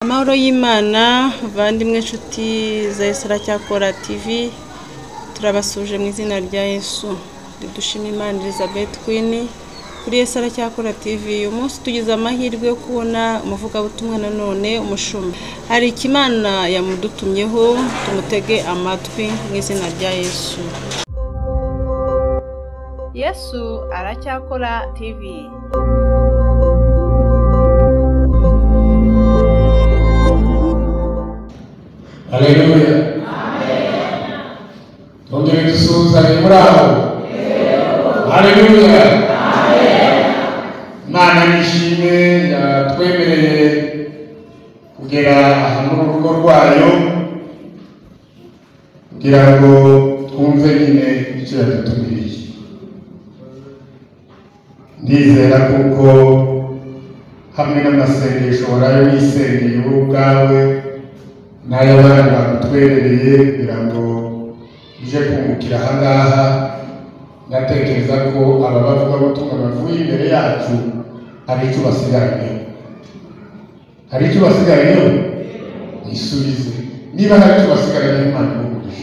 Amahoro y'Imana bavandimwe nshuti za Yesu Aracyakora TV, turabasuje mu izina rya Yesu. Dushima Imana Elizabeth Queen kuri Yesu Aracyakora TV. Uyu munsi tugize amahirwe yo kubona umuvugabutumwa nanone umushumba. Hari ikimana yamudutumyeho, tumutege amatwi mu izina rya Yesu. Yesu Aracyakora TV. Haleluya. Twongere dusuhuzanye muri aho. Haleluya. Imana nishimwe yatwemereye kugera aha muri urugo rwayo kugira ngo twumve nyine icyo yadutumiriye. Ndizera kuko hamwe n'amasengesho waraye wisengeye wowe ubwawe n'ay'abandi bagutwerereye kugira ngo uje kungukira aha ngaha, ndatekereza ko aba bavugabutumwa bavuye imbere yacu hari icyo basigaranyeho. Hari icyo basigaranyeho? Isubize. Niba hari icyo basigaranyeho, Imana iguhe.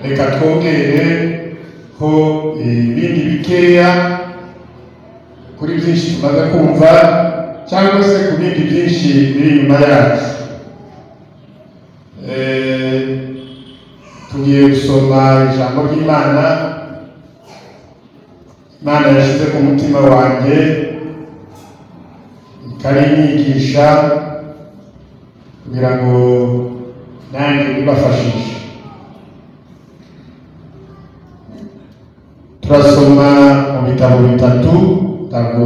Reka twongere ko ibindi bikeya kuri byinshi tumaze kumva cyangwa se ku bindi byinshi biri inyuma yacu. Tugiye gusoma ijambo ry'Imana. Imana yashyize ku mutima wanjye ikarinyigisha kugira ngo nanjye bibafashishe. Turasoma mu bitabo bitatu, ntabwo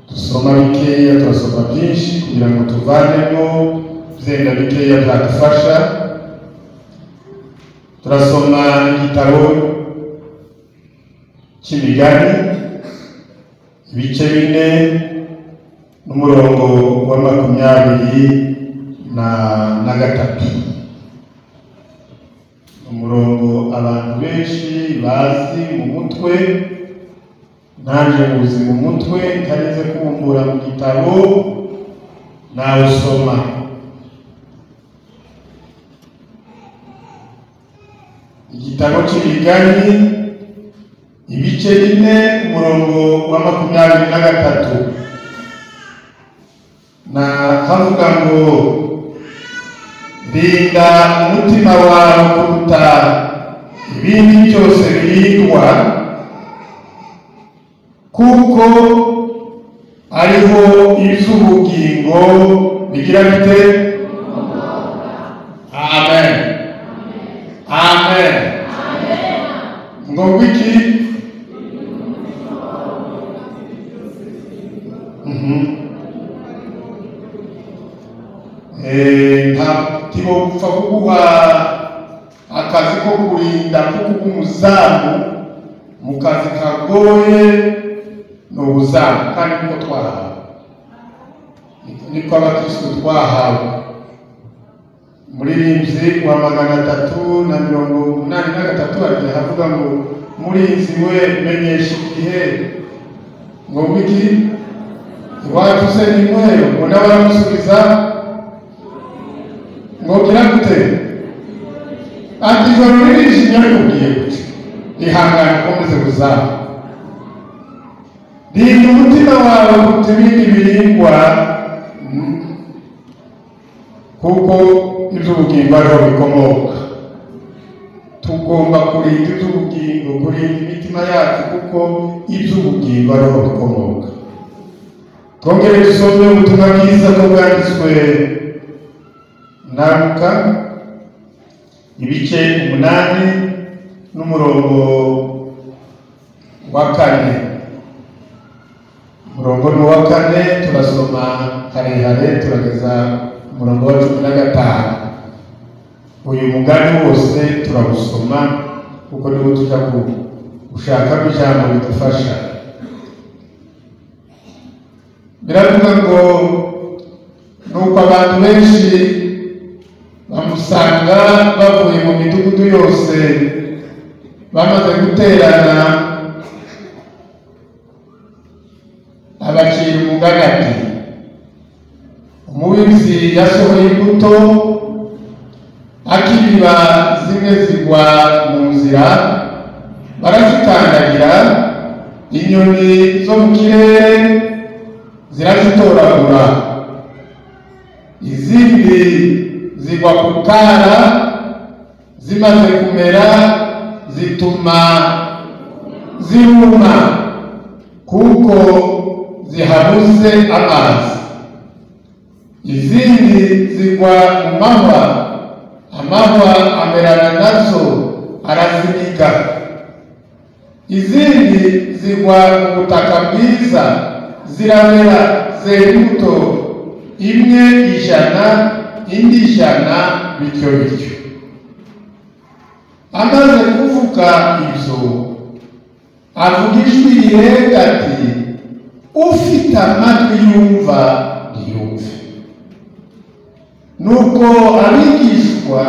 dusoma bikeya, turasoma byinshi kugira ngo tuvanemo byenda bikeya byadufasha. Turasoma igitabo cy'Imigani ibice 4 n'umurongo wa 23. Umurongo abantu benshi bazi mu mutwe, nanjye muzi mu mutwe, ntarinze kubumbura mu gitabo nawusoma. Igitabo cy'Imigani ibice 4 umurongo wa 23, na havuga ngo rinda umutima wawe kuruta ibindi byose birindwa, kuko ariho iby'ubugingo bigira bite? Amen. Amen. Ngo wiki ntibopfa kuguha akazi ko kurinda kuko umuzamu mu kazi kagoye ni ubuzamu, kandi niko twahawe, niko abakristo twahawe. Umuririmbyi wa 383 agiye avuga ngo murinzi we menyesha igihe, ngo wiki iwacu se ni mweyo, ngo nawe aramusubiza ngo gira gute? Ati ijoro ririjimye ariko ugiye guca, ihangane ukomeze buzamu. Rinda umutima wawe kuruta ibindi birindwa, kuko iby'ubugingo ariho bikomoka. Tugomba kurinda iby'ubugingo, kurinda imitima yacu, kuko iby'ubugingo ariho bikomoka. Twongere dusome ubutumwa bwiza ko bwanditswe na Luka ibice 8 n'umurongo wa 4. Umurongo ni uwa 4, turasoma harehare turageza umurongo wa 15. Uyu mugani wose turawusoma kuko niwo tujya gushakamo ijambo ridufasha. Biravuga ngo nuko abantu benshi bamusanga bavuye mu midugudu yose, bamaze guterana, abacira umugani ati Umubibyi yasohoye imbuto, akibiba zimwe zigwa mu nzira barazikandagira, inyoni zo mu kirere zirazitoragura. Izindi zigwa ku kara, zimaze kumera zituma ziruma kuko zihabuze amazi. Izindi zigwa mu mahwa, amahwa amerana nazo araziniga. Izindi zigwa mu butaka bwiza, ziramera zera imbuto, imwe 100, indi 100, bityo bityo. Amaze kuvuga ibyo, avuga ijwi rirenga ati: ufite amatwi yumva ntiyumve. Nuko abigishwa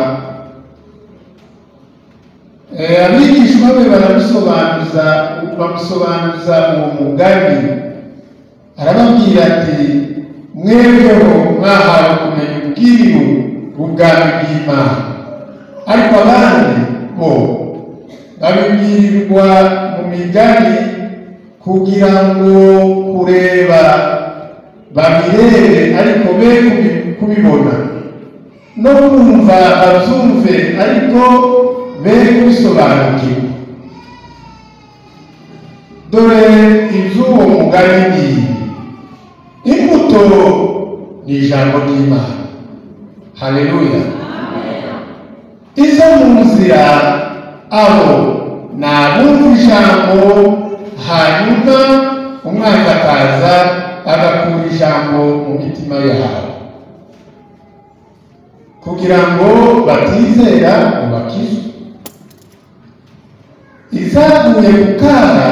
be bamusobanuza uwo mugani. Arababwira ati: mwebweho mwahawe kumenya ubwiru bw'ubwami bw'Imana, ariko abandi bo babibwirwa mu migani, kugira ngo kureba babirebe ariko be kubibona, no kumva babyumve ariko be kubisobanukirwa. Dore iby'uwo mugani ni imbuto ni ijambo ry'Imana. Haleluya. Izo mu nzira, abo ni abumva ijambo, hanyuma umwana akaza agakura ijambo mu mitima yabo, kugira ngo batizera ngo bakizwe. Izaguye ku kara,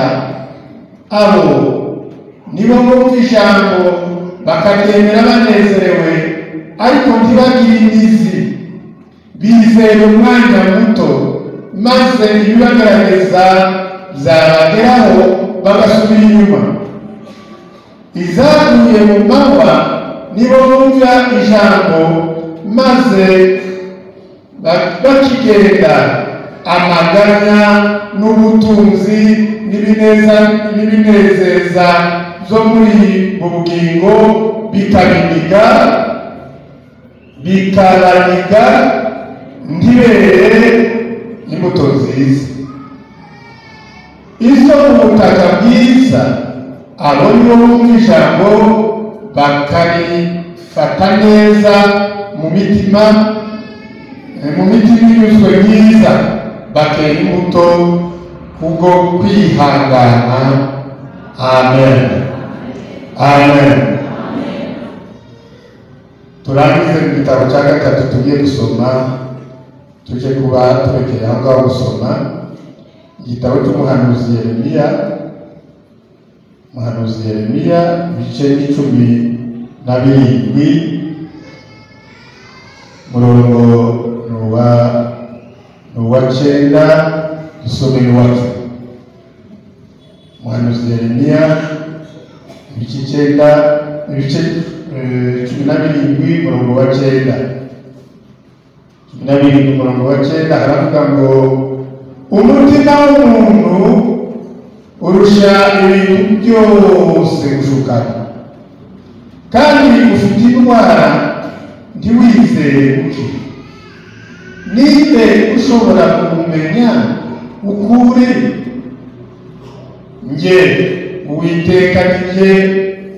abo nibo bumva ijambo bakaryemera banezerewe, ariko ntibagire imizi, bizera umwanya muto, maze ibibagaragaza byabageraho bagasubira inyuma. Izaguye mu mahwa, nibo bumva ijambo, maze bakigenda amaganya n'ubutunzi n'ibinezeza byo muri ubu bugingo bikabiniga, bikabaniga, ntibere imbuto nziza. Izo mu butaka bwiza, abo nibo bumva ijambo bakarifata neza mu mitima inyuzwe myiza, bakera imbuto kubwo kwihangana. Amen. Amen. Turangize mu gitabo cya gatatu tugiye gusoma, tuje kuba turekeye aho ngaho gusoma igitabo cy'umuhanuzi Yeremiya. Umuhanuzi Yeremiya ibice 17, murongo n'uwa 9, dusome n'uwa 10. Umuhanuzi Yeremiya ibice 9, ibice 17, murongo wa 9. 17 murongo wa 9 haravuga ngo: umutima w'umuntu urusha ibintu byose gushukana, kandi ufite indwara ntiwizere gukira. Ninde ushobora kumumenya ukuri? Njye Uwiteka ni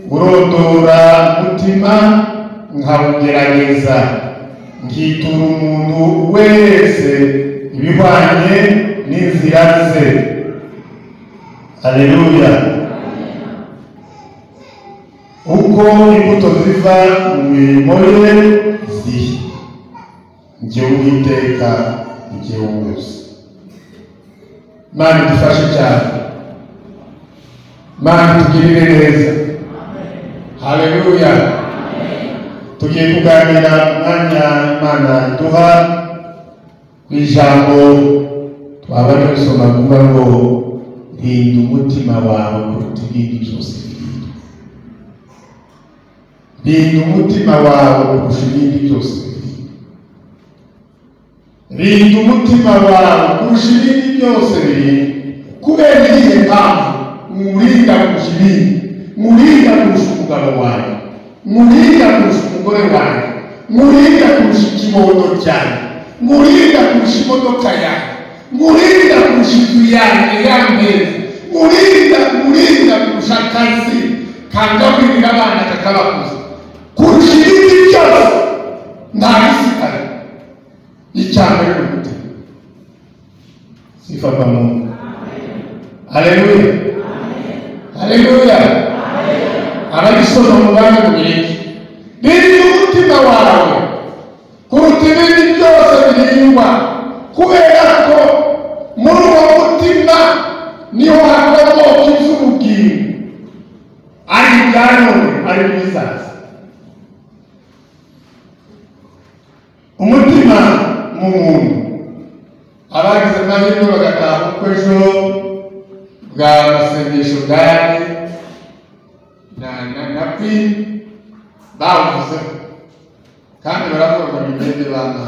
urondora umutima nkawugerageza, nkitura umuntu wese ibihwanye n'inzira ze. Haleluya. Uko imbuto ziva mu mirimo ye ziri, njye Uwiteka njye uwuzi. Imana idufashe cyane, Imana itugirire neza. Haleluya. Tugiye kuganira umwanya Imana iduha ku ijambo twabanje gusoma kuvuga ngo rinda umutima wawe kuruta ibindi byose birindwa. Rinda umutima wawe kurusha ibindi byose. Rinda umutima wawe kurusha ibindi byose birinda. Kubera iyihe mpamvu murinda kurusha ibindi? Murinda kurusha umugabo wawe, murinda kurusha umugore wawe, murinda kurusha ikibondo cyanjye, murinda kurusha imodoka yanjye, murinda kurusha inzu yanjye y'ameza, murinda kurusha akazi kangaburira abana kakabakuza, kurusha ibindi byose nta bisigara. Icya mbere ni umutima. Sifa kwa Mungu. Haleluya, haleluya. Abagisoma mu bandi mubireke. Rinda umutima wawe kuruta ibindi byose birindwa, kubera ko muri uwo mutima niho hakomoka iby'ubugingo, ari ibya none ari n'ibizaza. Umutima mu muntu, abagize amahirwe bagataha uko ejo bwa masengesho bwari na Queen bawuvuzeho, kandi baravuga ngo nimwende b'Imana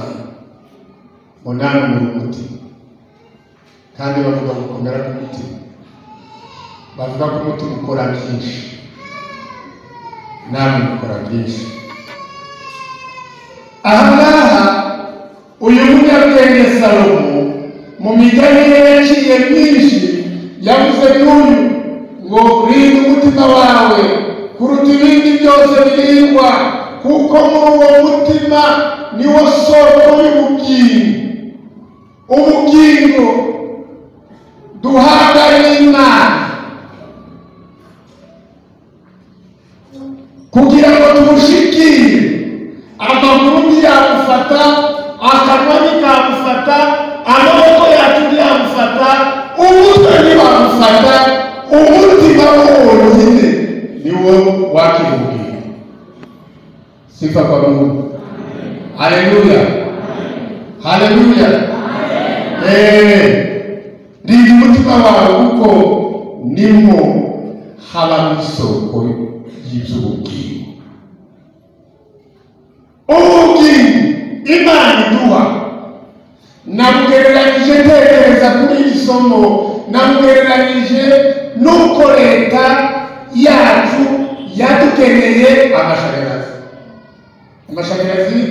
ngo namwe muri umutima, kandi bavuga gukomera k'umutima, bavuga ko umutima ukora byinshi, namwe mukora byinshi. Aha ngaha uyu munyabwenge Salomo mu migani ye yaciye myinshi yavuze n'uyu ngo rinda umutima wawe kuruta ibindi byose birindwa, kuko muri uwo mutima niwo soko y'ubugingo. Ubugingo duhabwa n'Imana kugira ngo tubushikire. Amaguru ntiyagufata, akanwa ntikagufata, amaboko yacu ntiyagufata, umutwe ntiwagufata, umutima wonyine niwo wakira ubugingo. Sifa kwa Mungu. Haleluya, haleluya. Rinda umutima wawe kuko nimwo habamo isoko y'iby'ubugingo. Ubugingo Imana iduha, nabugereranyije ntekereza kuri iri somo, nabugereranyije n'uko leta yacu yadukeneye amashanyarazi. Amashanyarazi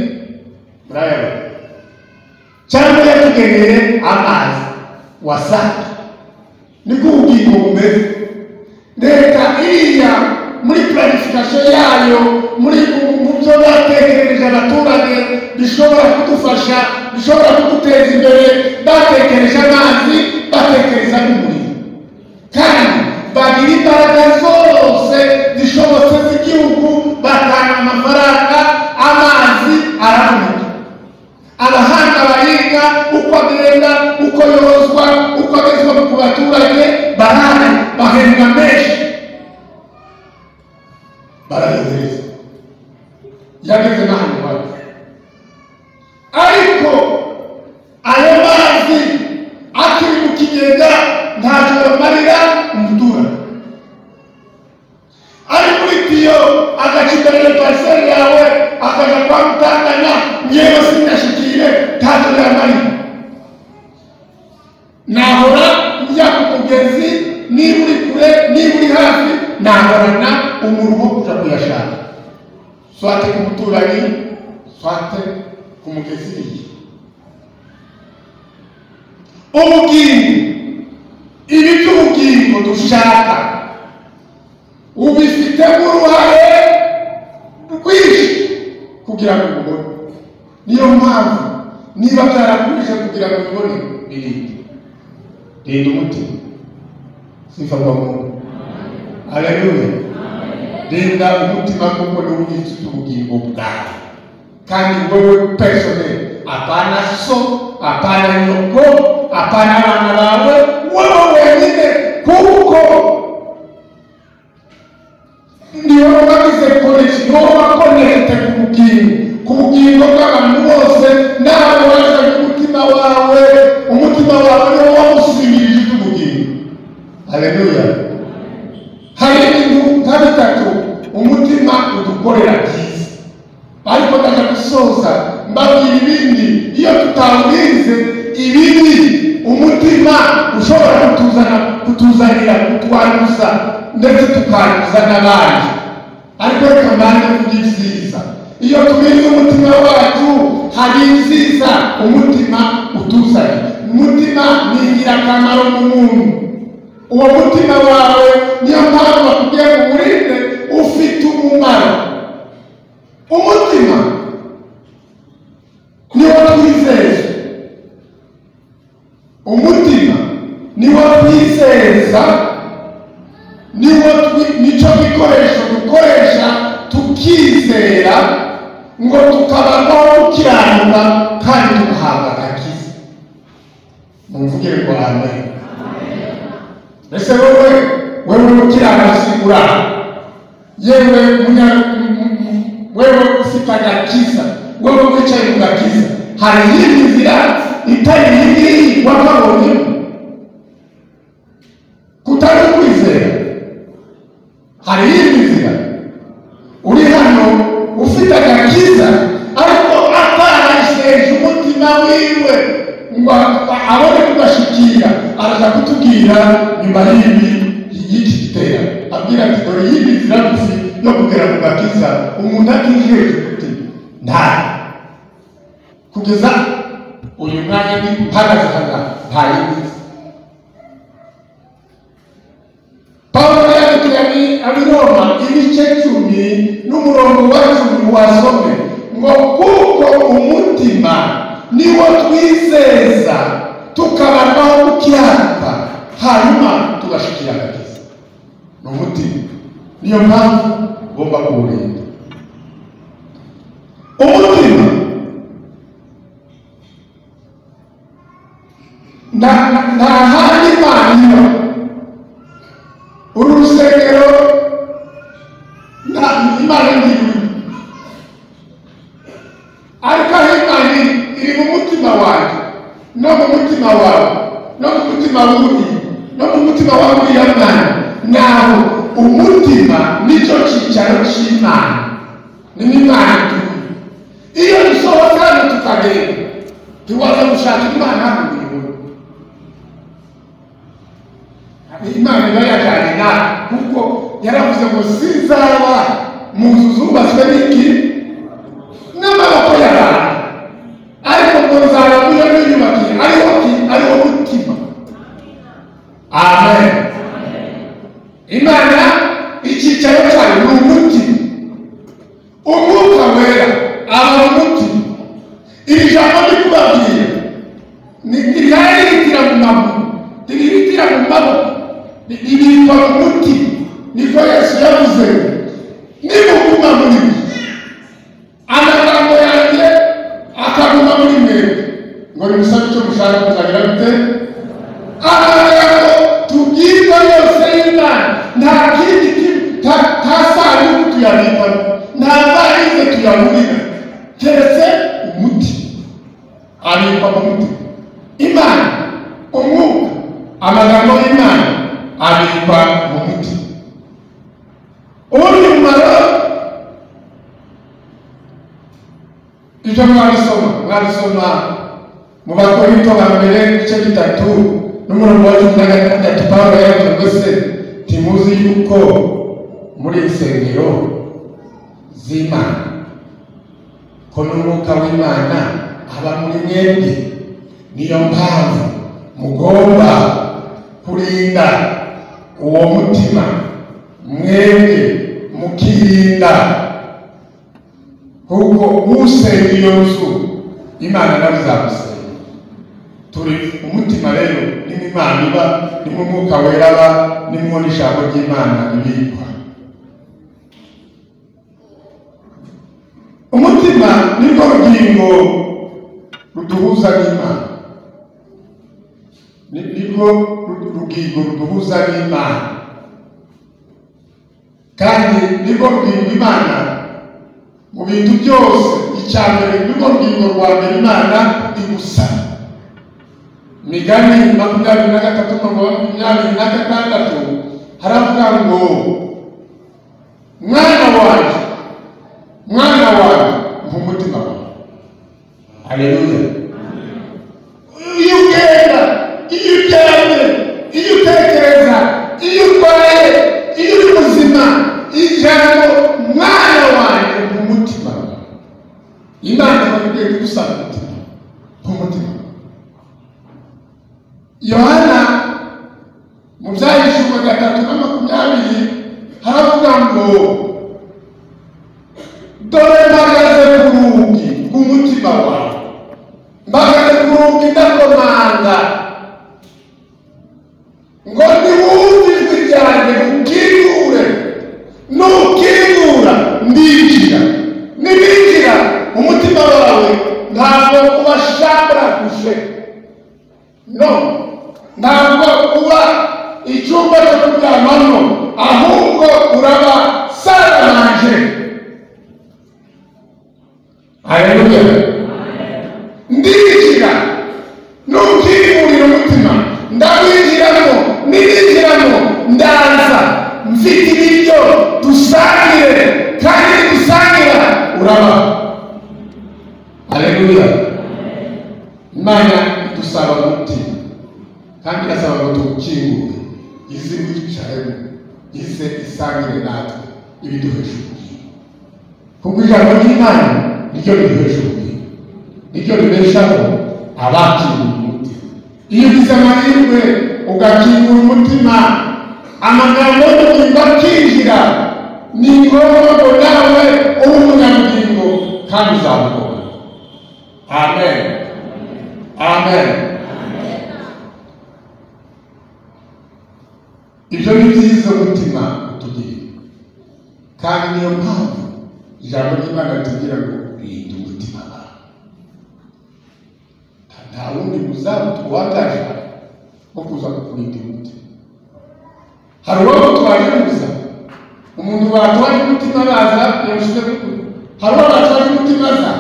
murayabona, cyangwa yatugeneye amazi WASAC. Niko ubugingo bumeze. Leta iriya muri planification yayo, muri mu byo batekereje abaturage bishobora kudufasha, bishobora kuduteza imbere, batekereje amazi, batekereza n'umuriro, kandi bagira imbaraga zose zishobotse z'igihugu, batanga amafaranga, amazi araboneka. Abahanga bayiga uko agenda, uko yozwa, uko agezwa ku baturage, barahari, bahembwa menshi, barayohereza, yageze n'ahantu iwacu. Ariko ayo mazi akiri mu kigega ntacyo bamarira umuturage. Ari muri tiyo agaca imbere ya pariseri yawe akaja kwa Mutangana, nyewe sinashikire, ntacyo yamarira. Nahora njya ku mugezi, niba uri kure niba uri hafi, nahorana umuruho kuja kuyashaka, swate ku muturanyi, swate ku mugezi. Ubugingo, ibi by'ubugingo dushaka ubifitemo uruhare rwinshi kugira ngo ubibone. Niyo mpamvu niba byarakurije kugira ngo ubibone, birinde. Rinda umutima. Sifa kwa Mungu. Haleluya. Rinda umutima kuko niwo ubitse ubugingo bwawe, kandi wewe personnel, hapana so, hapana nyoko, hapana abana bawe, wewe wenyine, kuko niwo wagize connection, niwo wakonekite ku bugingo bw'abantu bose, nawe wazanye umutima wawe, umutima wawe niwo wamusimirije iby'ubugingo. Haleluya. Hari ibintu nka bitatu umutima udukorera byinshi. gusoza mbabwira ibindi. Iyo tutawurinze ibibi umutima ushobora kutuzanira kutwanduza ndetse tukanduza n'abandi. Ariko reka mbanze mvuge ibyiza. Iyo turinze umutima wacu hari ibyiza umutima utuzanira. Umutima ni ingirakamaro mu muntu. Uwo mutima wawe niyo mpamvu bakubwiye ngo uwurinde, ufite umumaro. Umutima niwo twizeza, umutima niwo twizeza, nicyo gikoresho dukoresha tukizera ngo tukabaho gukiranuka kandi tugahabwa agakiza. Mumvugire ngo amen. Ese wewe mukiranutsi uraho, yewe wewe ufite agakiza, wewe wicaye mu gakiza, hari iyindi nzira itari iyi ngiyi wakabonyemo kutari ukwizera. Hari iyindi nzira. Uri hano ufite agakiza ariko atarayiseje umutima wiwe ngo abone kugashikira, araza kutubwira nyuma y'ibi y'iki gitera, abwira ati dore iyindi nzira ngufi yo kugera mu gakiza umuntu atijeje umutima nta kugeza uyu mwanya ni mpagaze hano nta yindi. Pawulo yandikiye ab'i Roma ibice 10 n'umurongo wa 10 wasome ngo kuko umutima niwo twizeza tukabarwaho gukiranuka hanyuma tugashikira agakiza. Ni umutima, niyo mpamvu ugomba kuwurinda. Umutima nta handi Imana iba. Uru rusengero Imana ntirurimo, ariko aho Imana iri mu mutima wanjye no mu mutima wawe no mu mutima w'uriya no mu mutima wa uriya mwana. Naho umutima nicyo cyicaro cy'Imana, ni Imana ituye. Iyo dusohotse hano tukagenda ntiwaza gushaka Imana hano ngo uyibone. Imana iba yajyanye nawe, kuko yaravuze ngo sinzaba mu nzu zubatswe n'iki n'amaboko y'abantu, ariko ngo nzaba muri yo niyubakiye, ariho ki? Ariho mutima. Amen. Imana icyicaro cyayo ni umutima. Umwuka wera aba mu mutima. Iri jambo ndi kubabwira ntirihitira mu maguru, ntirihitira mu maboko, ribikwa mu mutima. Niko Yesu yavuze, nimuguma muri mwe, amagambo yanjye akaguma muri mwebwe, ngo nimusabe icyo mushaka muzagira gute? Amagambo tubwirwa yose y'Imana nta kindi nta sanduku tuyabikamo, nta varize tuyagurira, keretse umuti abikwa mu mutima. Imana, umwuka, amagambo y'Imana abikwa mu mutima. Ubundi mumaro ibyo mwabisoma mu Bakorinto ba mbere igice 3 n'umurongo wa 16, Pawulo yaravuze ngo se ntimuzi yuko muri insengero z'Imana ko n'umwuka w'Imana aba muri mwebwe? Niyo mpamvu mugomba kurinda uwo mutima, mwebwe mukirinda, kuko usenga iyo nzu Imana nawe izamusenga. Turi umutima rero nimwo Imana iba, nimwo umwuka wera aba, nimwo n'ijambo ry'Imana ribikwa. Umutima nirwo rugingo ruduhuza n'Imana, nirwo rugingo ruduhuza n'Imana, kandi nirwo rugingo Imana mu bintu byose. Icya mbere nirwo rugingo rwa mbere Imana igusaba. Migani 23:26 haravuga ngo mwana wanjye, mwana wanjye, mpa umutima wawe. Haleluya. Iyo ugenda, iyo uryamye, iyo utekereza, iyo urwaye, iyo uri muzima, ijambo mwana wanjye mu mutima. Imana ikubwiye gusaba umutima, mu mutima. Yohana mu Byahishurwa 3:20 haravuga ngo dore mpagaze ku rugi rw'umutima wawe, mpagaze ku rugi ndakomanga, ngo niwumve ijwi ryanjye ukingure, nukingura ndinjira, nibinjira umutima wawe ntabwo uba shambra kushe, no, ntabwo uba icyumba cyo kuryamamo, ahubwo uraba saramanje. Haleluya. Ndinjira, nukingurira umutima ndawinjiramo, nibinjiramo ndaza mfite ibiryo dusangire, kandi dusangira uraba. Haleluya. Imana idusaba umutima kandi irasaba ngo tuwukingure, ize wicaremo, ize isangire natwe ibiduhesha ubugingo, kuko ijambo ry'Imana niryo riduhesha ubugingo, niryo ribeshaho abakinguye umutima. Iyo ugize amahirwe ugakingura umutima, amagambo y'ubugingo akinjira, ni ngombwa ngo nawe ube umunyabugingo kandi uzabukora. Amen. Amen. Ibyo ni byiza umutima utugirira, kandi niyo mpamvu ijambo ry'Imana ritubwira ngo rinda umutima wawe. Nta wundi muzamu twuhagaje wo kuza kukurinda umutima. Hari uwo gutwara umuza, umuntu batwaye umutima baza yawushyize ku, hari uwo batwaye umutima aza,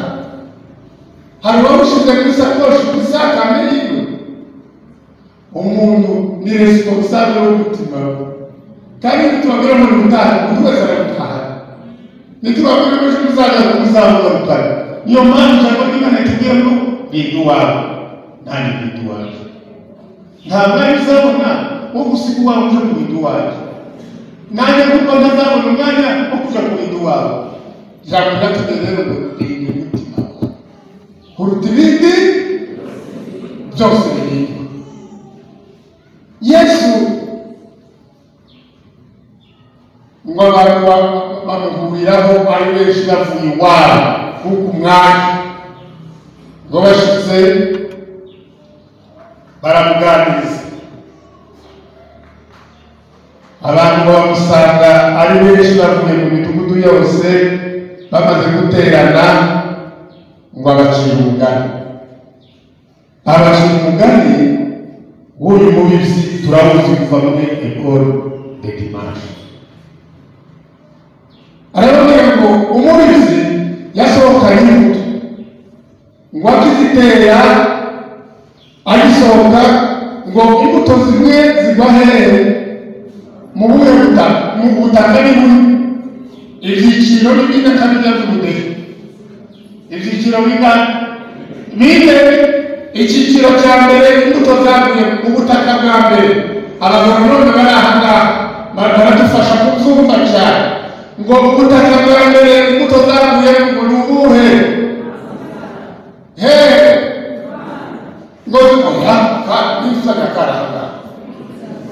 hari uwo ushize ku isakoshi ku isakame yiwe. Umuntu ni responsable w'umutima we, kandi nitubabwira ngo mutahe, umuntu wese aragutaha. Nitubabwira ngo ejo muzagaruka muzamugarukana. Niyo mpamvu ijambo ry'Imana ritubwira ngo rinda uwawe, nanjye ndinda uwawe. Nta mwanya uzabona wo gusiga uwawe uje kurinda uwawe, nanjye kuko ntazabona umwanya wo kuja kurinda uwawe. Ijambo ryatubwiye rero ngo rinda umutima wawe kuruta ibindi byose birindwa. Yesu ngo abantu bamuhuriraho ari benshi bavuye iwabo kuko umwanya, ngo bashitse baramuganiriza, abantu bamusanga ari benshi bavuye mu midugudu yose, bamaze guterana ngo abacire umugani. Abacira umugani w'uyu mubibyi turawuzi kuva muri Ecole de Dimanche. Arababwira ngo umubibyi yasohokanye imbuto, ngo akizitera agisohoka, ngo imbuto zimwe zigwa hehe? Mu buhe butaka? Mu butaka ni bumwe. Ibyiciro ni bine kandi by'ubudehe. Ibyiciro bingana bine. Icyiciro cya mbere imbuto zaguye mu butaka bwa mbere. Abagoronome bari aha ngaha baradufasha kubyumva cyane. Ngo ubutaka bwa mbere imbuto zaguye ngo ni ubuhe? Hehe? Ngo oya, nifuzaga karanga.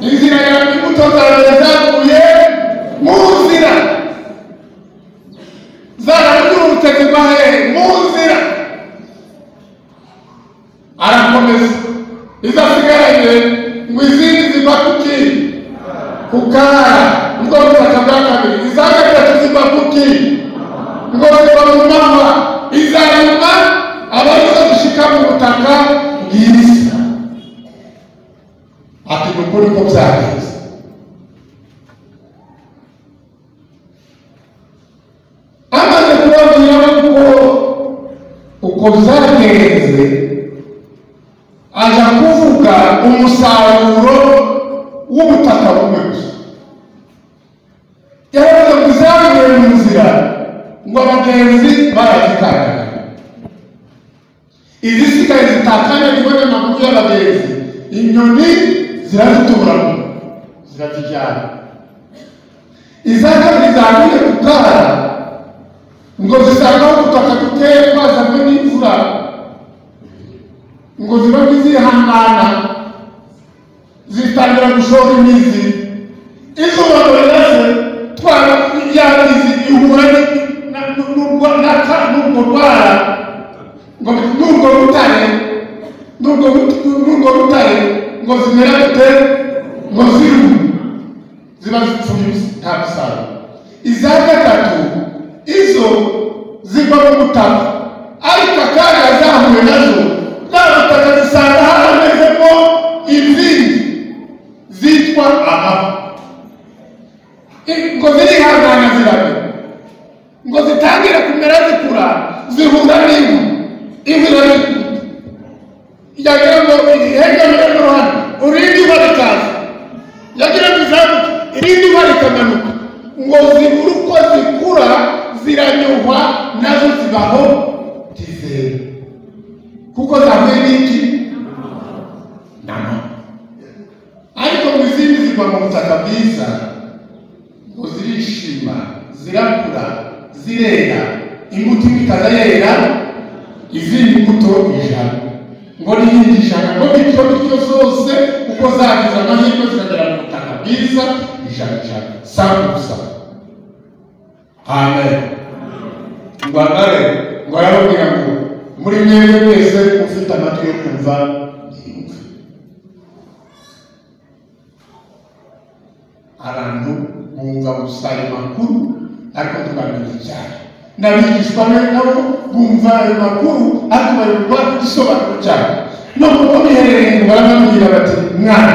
Inzira ya imbuto za mbere zaguye mu nzira, zarabyurutse zigwa hehe? Mu nzira. Arakomeza izasigaranye ngo izindi ziva kuki? Ku kara, ubwo butaka bwa kabiri. Iza gatatu ziva kuki? Ngo ziva mu mahwa. Iza nyuma aba arizo zishika mu butaka bwiza. Ati ni ukuri ko byagenze. Amaze kubabwira ko uko byagenze, aja kuvuga umusaruro w'ubutaka bumwe gusa. Yaravuze ngo izaguye mu nzira, ngo abagenzi barazikandaga. Izisigaye zitakanyagiwe n'amaguru y'abagenzi, inyoni zirazituramo zirazijyana. Iza kabiri zaguye ku kara ngo zisangaho ubutaka duteye twazanywe n'imvura, ngo ziba zihangana zitangira gushora imizi. Izuba ngo rirase, twara ya mizi ihura n'urwo rwara, ngo n'urwo rutare, n'urwo rutare ngo zimera gute, ngo zirume, ziba zipfuye nta musaruro. Iza gatatu izo zigwa mu butaka, ariko akaga zahuye nazo bwa butaka zisanga haramezemo izindi zitwa amahwa, ngo zirihangana ziramera, ngo zitangire kumera zikura, zihura n'inkwi, inkwi irabikunda, yagira ngo ihegamire n'uruhande, urindi ihwa rikaza, yagira ngo izamuke, irindi ihwa rikamanuka, ngo zibure uko zikura, ziranyuhwa, nazo zibaho tizera, kuko zahuye n'iki? N'amahwa. Ariko ngo izindi zigwa mu butaka bwiza, ngo zirishima, zirakura, zirera, imbuto imwe ikaza yera izindi mbuto 100, ngo n'iyindi 100, ngo bityo bityo zose uko zagize amahirwe zikagera mu butaka bwiza 100 100%. Amen. Ngo angare ngo arababwira ngo muri mwebwe mwese ufite amatwi yo kumva yumve. Abantu bumva gusa ayo makuru ariko ntibamenye icyayo. N'abigishwa be nabo bumva ayo makuru ariko bayoberwa igisobanuro cyayo. None uko biherereye ngo barababwira bati mwana,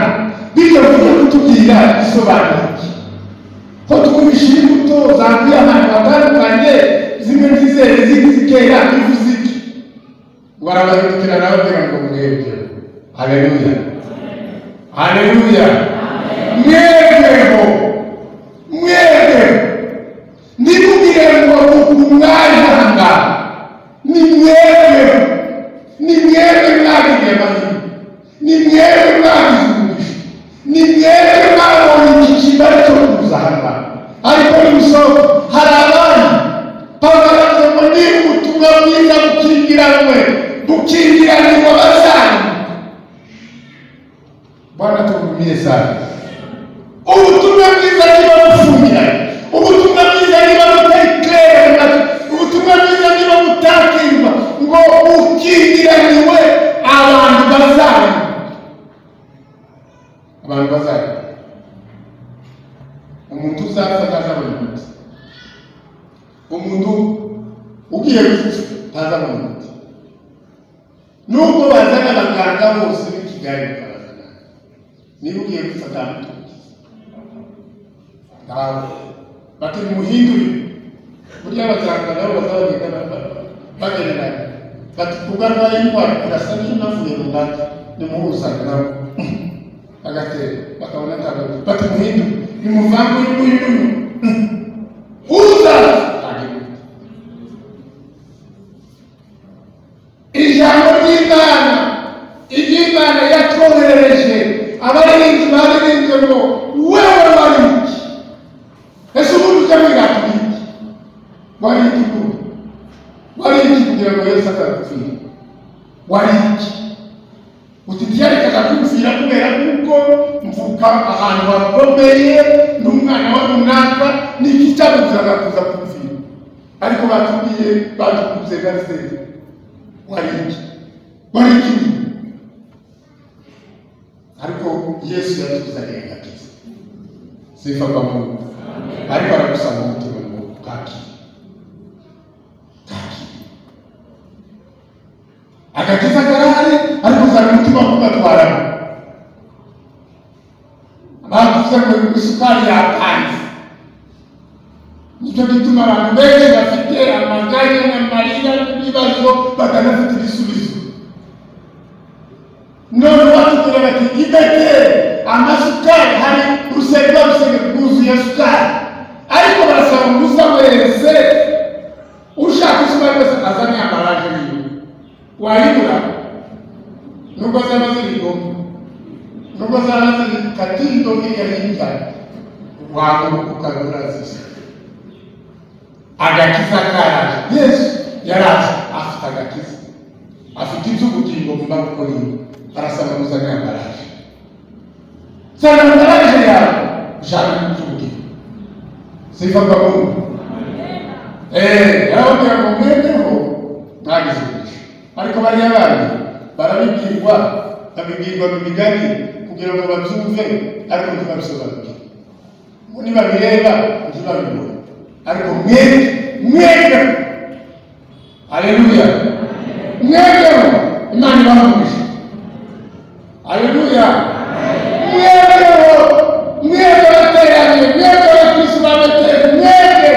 bityo ugiye kutubwira igisobanuro iki? Ko twumvishe imbuto zaguye ahantu hatandukanye, zimwe ntizere izindi zikera, bivuze iki? Ngo arabahindukira arababwira ngo mwebwe. Haleluya, haleluya. Mwebweho, mwebwe ntimugire ngo uku mwaje aha ngaha, ni mwebwe, ni mwebwe mwagiriye amahirwe, ni mwebwe mwagize umugisha, ni mwebwe mwabonye iki kibari cyo kuza aha ngaha. Ariko nimusohoka hari abandi. Pawulo aravuga ngo niba ubutumwa bwiza bukingiranywe, bukingiranirwa abazanyu. Bwana tuhurumie sana. Ubutumwa bwiza niba bufungiranye, ubutumwa bwiza niba butari clair, ubutumwa bwiza niba butakirwa, ngo bukingiraniwe abantu bazanyu, abantu bazanyu. Umuntu uzapfa ntazabona umuti, umuntu ugiye gupfa ntazabona umuti, nubwo bazana abaganga bose b'i Kigali bakabazana, niba ugiye gupfa nta muti ukiza. Ntawe bati nimuhindurire. Burya abaganga nabo bazabagenda bagereranya, bati kubwo arwaye indwara irasa n'iyo navuye runaka, nimuhuzane nabo bagatera, bakabona ntabwo, bati muhindure, nimuvange uyu nguyu n'uyu uzaza ntabwo. Ijambo ry'Imana, iry'Imana yatwoherereje, abaririmbyi baririmbye ngo wewe wari iki? Ese ubundi ujya wirata iki? Wari iki ubundi? Wari iki kugira ngo Yesu atagupfira? Wari iki? Uti ntiyarekaga kumvira kubera kuko mvuka ahantu hakomeye n'umwana wa runaka, ni iki cyamubuzaga kuza kumvira? Ariko batubwiye batukuze gaze. Wari iki? Wari iki? Ariko Yesu yatuzaniye agakiza. Sifa kwa Mungu. Ariko aragusaba umutima ngo kakire, kakire. Agakiza karahari, ariko uzana umutima wo kugatwaramo. Bavuze ngo isukari yapanze, nicyo gituma abantu benshi bafite amaganya n'amarira n'ibibazo batanafite ibisubizo. None batubwira bati ibete amasukari, hari urusengero rwuzuye sukari, ariko barasaba umuza wese ushaka isukari wese azane ambaraje yiwe. Wayibura nubwo zaba ziri Goma, nubwo zaba ziri Katindo hirya hirya, wahaguruka ukagura zisa. Agakiza karaje. Yesu yaraje afite agakiza, afite iby'ubugingo mu maboko yiwe. Arasaba muzane ambaraje, zana ambaraje yawe ushaka iby'ubugingo. Sifa kwa Mungu. Yarababwira ngo mwebweho mwagize umugisha, ariko bariya bandi barabibwirwa, babibwirwa mu migani kugira ngo babyumve, ariko ntibabisobanukirwe. Nibabireba ntibabibone, ariko mwebwe mwebwe, haleluya, mwebweho Imana ibaha umugisha. Haleluya, mwebweho, mwebwe abateranye, mwebwe abakristo b'abateri, mwebwe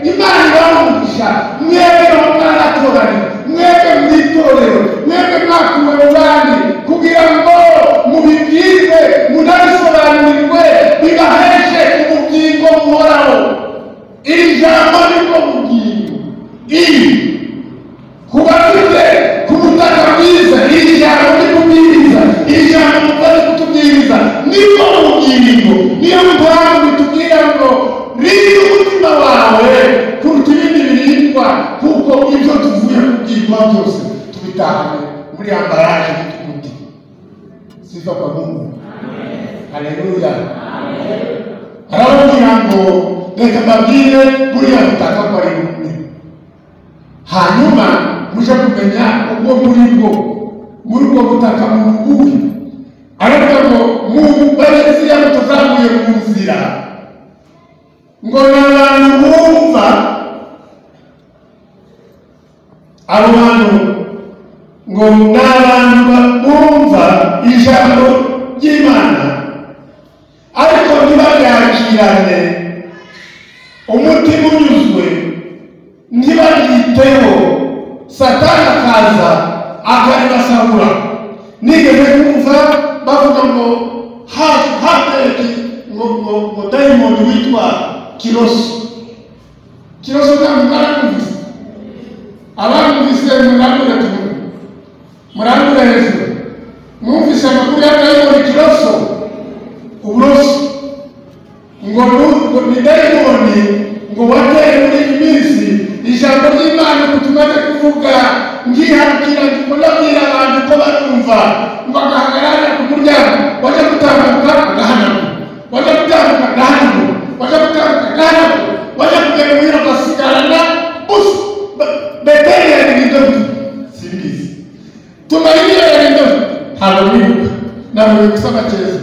Imana ibaha umugisha, mwebwe mwaratoranye, mwebwe mwitorero, mwebwe mwakuwe mu bandi kugira ngo mubibwirwe, munabisobanurirwe, bibaheshe ubugingo buhoraho. Iri jambo nibwo bugingo. Iri ku bafite ku butaka bwiza, iri jambo ni kubwiriza, iri jambo mukoze kutubwiriza nibwo bugingo. Niyo mpamvu bitubwira ngo rinda umutima wawe kuruta ibindi birindwa, kuko ibyo tuvuye kubwirwa byose tubitahane muri ambaraje y'umutima. Sifa kwa Mungu. Haleluya. Arababwira ngo reka mbabwire buriya butaka ko ari bunini, hanyuma muje kumenya ubwo muri bwo, muri ubwo butaka mu buhe. Aravuga ngo mu barezi mutazamuye mu nzira, ngo ni abantu bumva, abo bantu ngo ni abantu bumva ijambo ry'Imana, ariko ntibaryakirane umutima unyuzwe, ntibaryiteho. Satani akaza akaribasahura. Nigeze kumva bavuga ngo hateye ngo dayimoni witwa Kiroso. Kiroso ntabwo mwaramwumvise, abamwumvise murambure tumwe, murambure hejuru. Mwumvise amakuru ya dayimoni Kiroso, uburoso, ngo ni dayimoni ngo wateye muri iyi minsi. Ijambo ry'Imana tumaze kuvuga ngiharukira ndabwira abantu ko barumva, ngo agahagarara ku muryango, wajya gutambuka agahanagura, wajya gutambuka agahanagura, wajya gutambuka agahanagura, wajya kugera muhira ugasigarana busa. Beteli yari indodo, simbizi, Tumaini yari indodo, ntabwo nibuka, ntabwo gusaba keza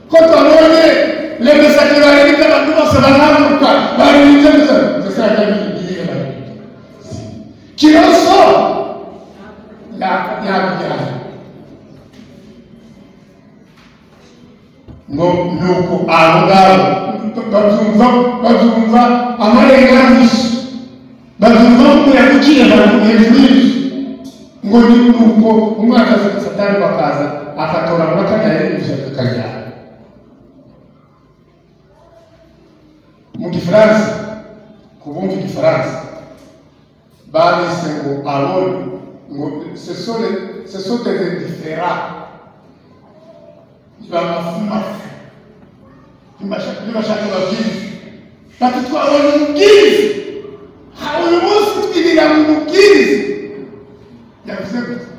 ko twabonye lemesaki barindwi abantu bose barahaguruka barindwi gusa ndashaka bigiye barindwi. Kiroso yabijyana ngo nuko abo ngabo babyumva amarenga y'isi, babyumva umuyaga uciye abantu hejuru y'inzu, ngo ni nuko umwaka Satani bakaza akatora muri kariya y'inzu akajyana. Mu Gifaransa, ku bumva Igifaransa, babise ngo abone ngo ce sont des indifférents, ni bamafumafu, ntibashaka babwiriza, bati twabonye umubwiriza, uyu munsi twirira mu mubwiriza. Yavuze gutya,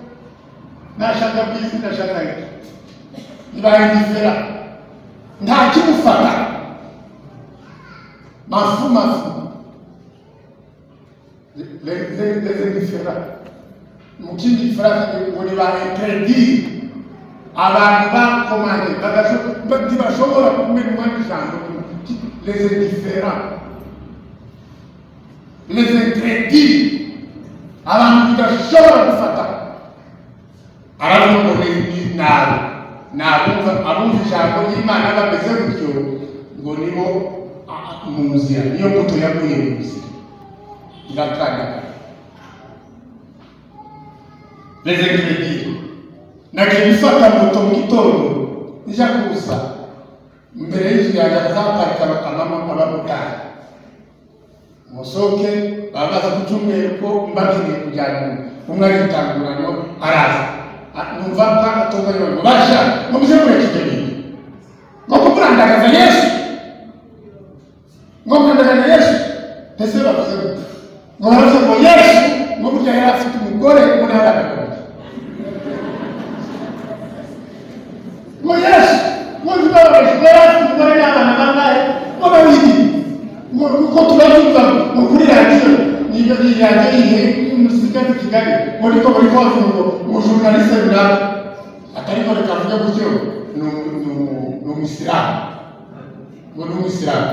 nashaka bwiza, nashaka iki, ni ba indifférents, nta kimufata. Mafu mafu, les indifférents. Mu kindi Gifaransa ngo ni ba interdits, abantu bakomanye ntibashobora kumenwa n'ijambo. Les indifférents, les interdits, abantu bidashobora gufata. Aravuga ngo ni nabo, abumva ijambo ry'Imana bameze gutyo, ngo nibo mu nzira. Niyo mbuto yaguye mu nzira irakandagara. Les incrédules. Nagiye gufata moto mu gitondo nija kuza, mbere y'inzu yanjye hazaparika abamotari. Musoke babaza ku cyumweru ko mbakeneye kujyana umwe ari araza numva atonga ngo basha ngo muze mureke ibyo bintu ngo kumurandagaza Yesu ngo kumurandagaza Yesu ndetse bavuze ngo baravuze ngo Yesu ngo burya yari afite umugore ngo n'abana babiri ngo Yesu ngo yari afite umugore n'abana bangahe ngo babiri ngo kuko turabyumva ngo kuri radiyo niyo radiyo ihe umusirikare Kigali ngo niko bari kubavuga ngo umujournaliste runaka atariko reka avuge gutyo ni umuyisilamu ngo ni umuyisilamu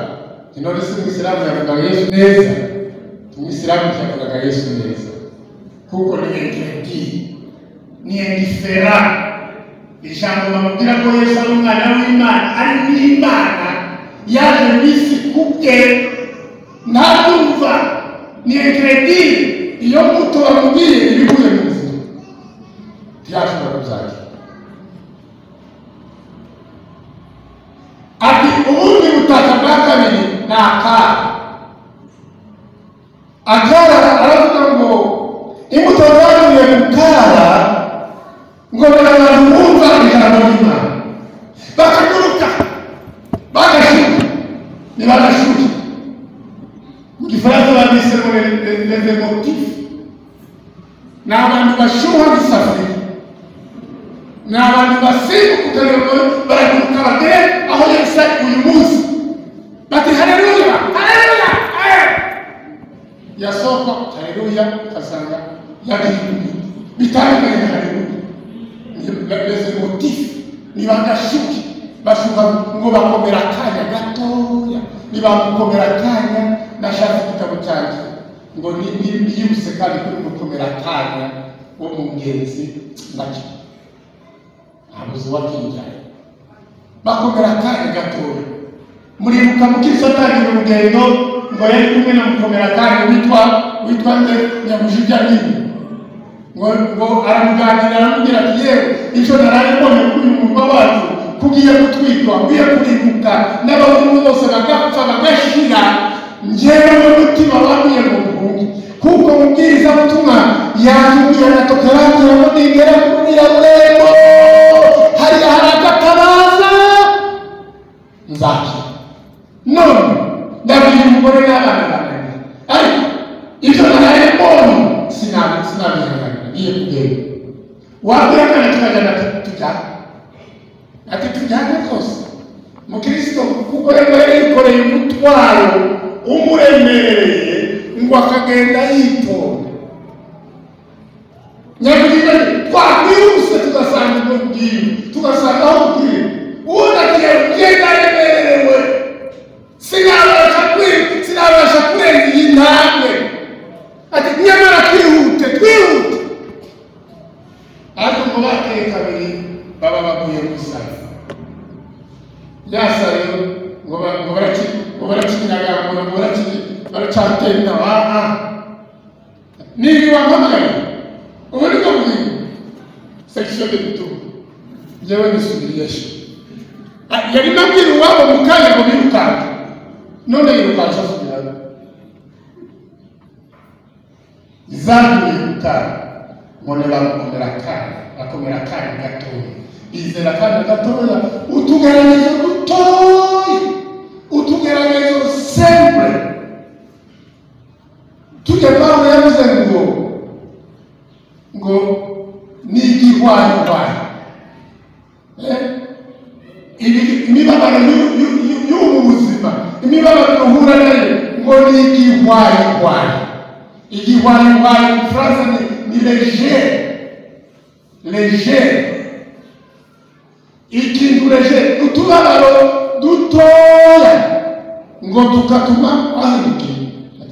none se umuyisilamu yavugaga Yesu neza umuyisilamu yavugaga Yesu neza kuko ni inkredi ni indifera ijambo bamubwira ko Yesu ari umwana w'Imana ari n'Imana yaje mu isi kubwe ntabyumva ni inkredi iyo mbuto bamubwiye ibiguye mu nzira ntiyashobora kubyakira ati ubundi butaka bwa kabiri ni akara akara aravuga ngo imbuto zaguye mu kara ngo ni abantu bumva ijambo ry'Imana bakaguruka bagashuka ntibagashuke mu gifaransa banditse ngo les émotifs ni abantu bashuha nk'isafuriya ni abantu basimbuka baraguruka bagere aho Yesu ari uyu munsi bati haleluya haleluya yasohoka haleluya ugasanga yagiye bitandukanye na haleluya les émotifs ni bagashuke bashuka ngo bakomera akanya gatoya nibamukomera akanya nashatse igitabo cyanjye ngo niyibuse kandi kuri mukomera akanya wo mu ngenzi ndakira ntabuze uwakinjaye bakomera akanya gatoya muribuka mukristo atangira urugendo ngo yari kumwe na mukomera akanya witwa nde Nyamujijya nini ngo aramuganira aramubwira ati yewe icyo naraye mbonye kuri uyu murwa wacu kugiye gutwikwa ngiye kurimbuka n'abahungu bose bagapfa bagashira njyewe n'umutima wamwiye ngo muhunge kuko mubwirizabutumwa yatubwira na tokarantira ngo nigera kuri uriya rurembo hariya hari agatabaza nzakira none ndabwira umugore n'abana bananiye ariko ibyo naraye mbonye sinabihanganira ngiye kugenda wabwira akana tukajyana tujyana ati tujyane rwose mukristo kuko yari yikoreye umutwaro umuremereye ngo akagenda yitonda nyakugira twakwihuse tugasanga ubwo bwiwe tugasanga aho bwiwe ubundi agiye kugenda aremerewe sinabasha kurenga iyi ntambwe ati nyamara twihute twihute ariko ngo bateye kabiri baba baguye mu isayo ya sayo ngo barakinyaga ngo baracatenda niba wampamagaye ubu ni bwo bugingo section de butumwa njyewe nisubiriyeyo yarimo abwira uwabo mu kanya ngo birukanke none yirukanse asubirayo izaguye mu kanya ngo bamukomera akanya bakomera akanya gatoya bizera akanya gatoya utugeragezo dutoya utugeragezo simple tujya Pawulo yavuze ngo ni igihwayihwayi imibabaro y'ubu buzima imibabaro duhura nayo ngo ni igihwayihwayi igihwayihwayi mu Gifaransa ni léger léger ikintu léger utubabaro dutoya ngo tukatuma ahindukiye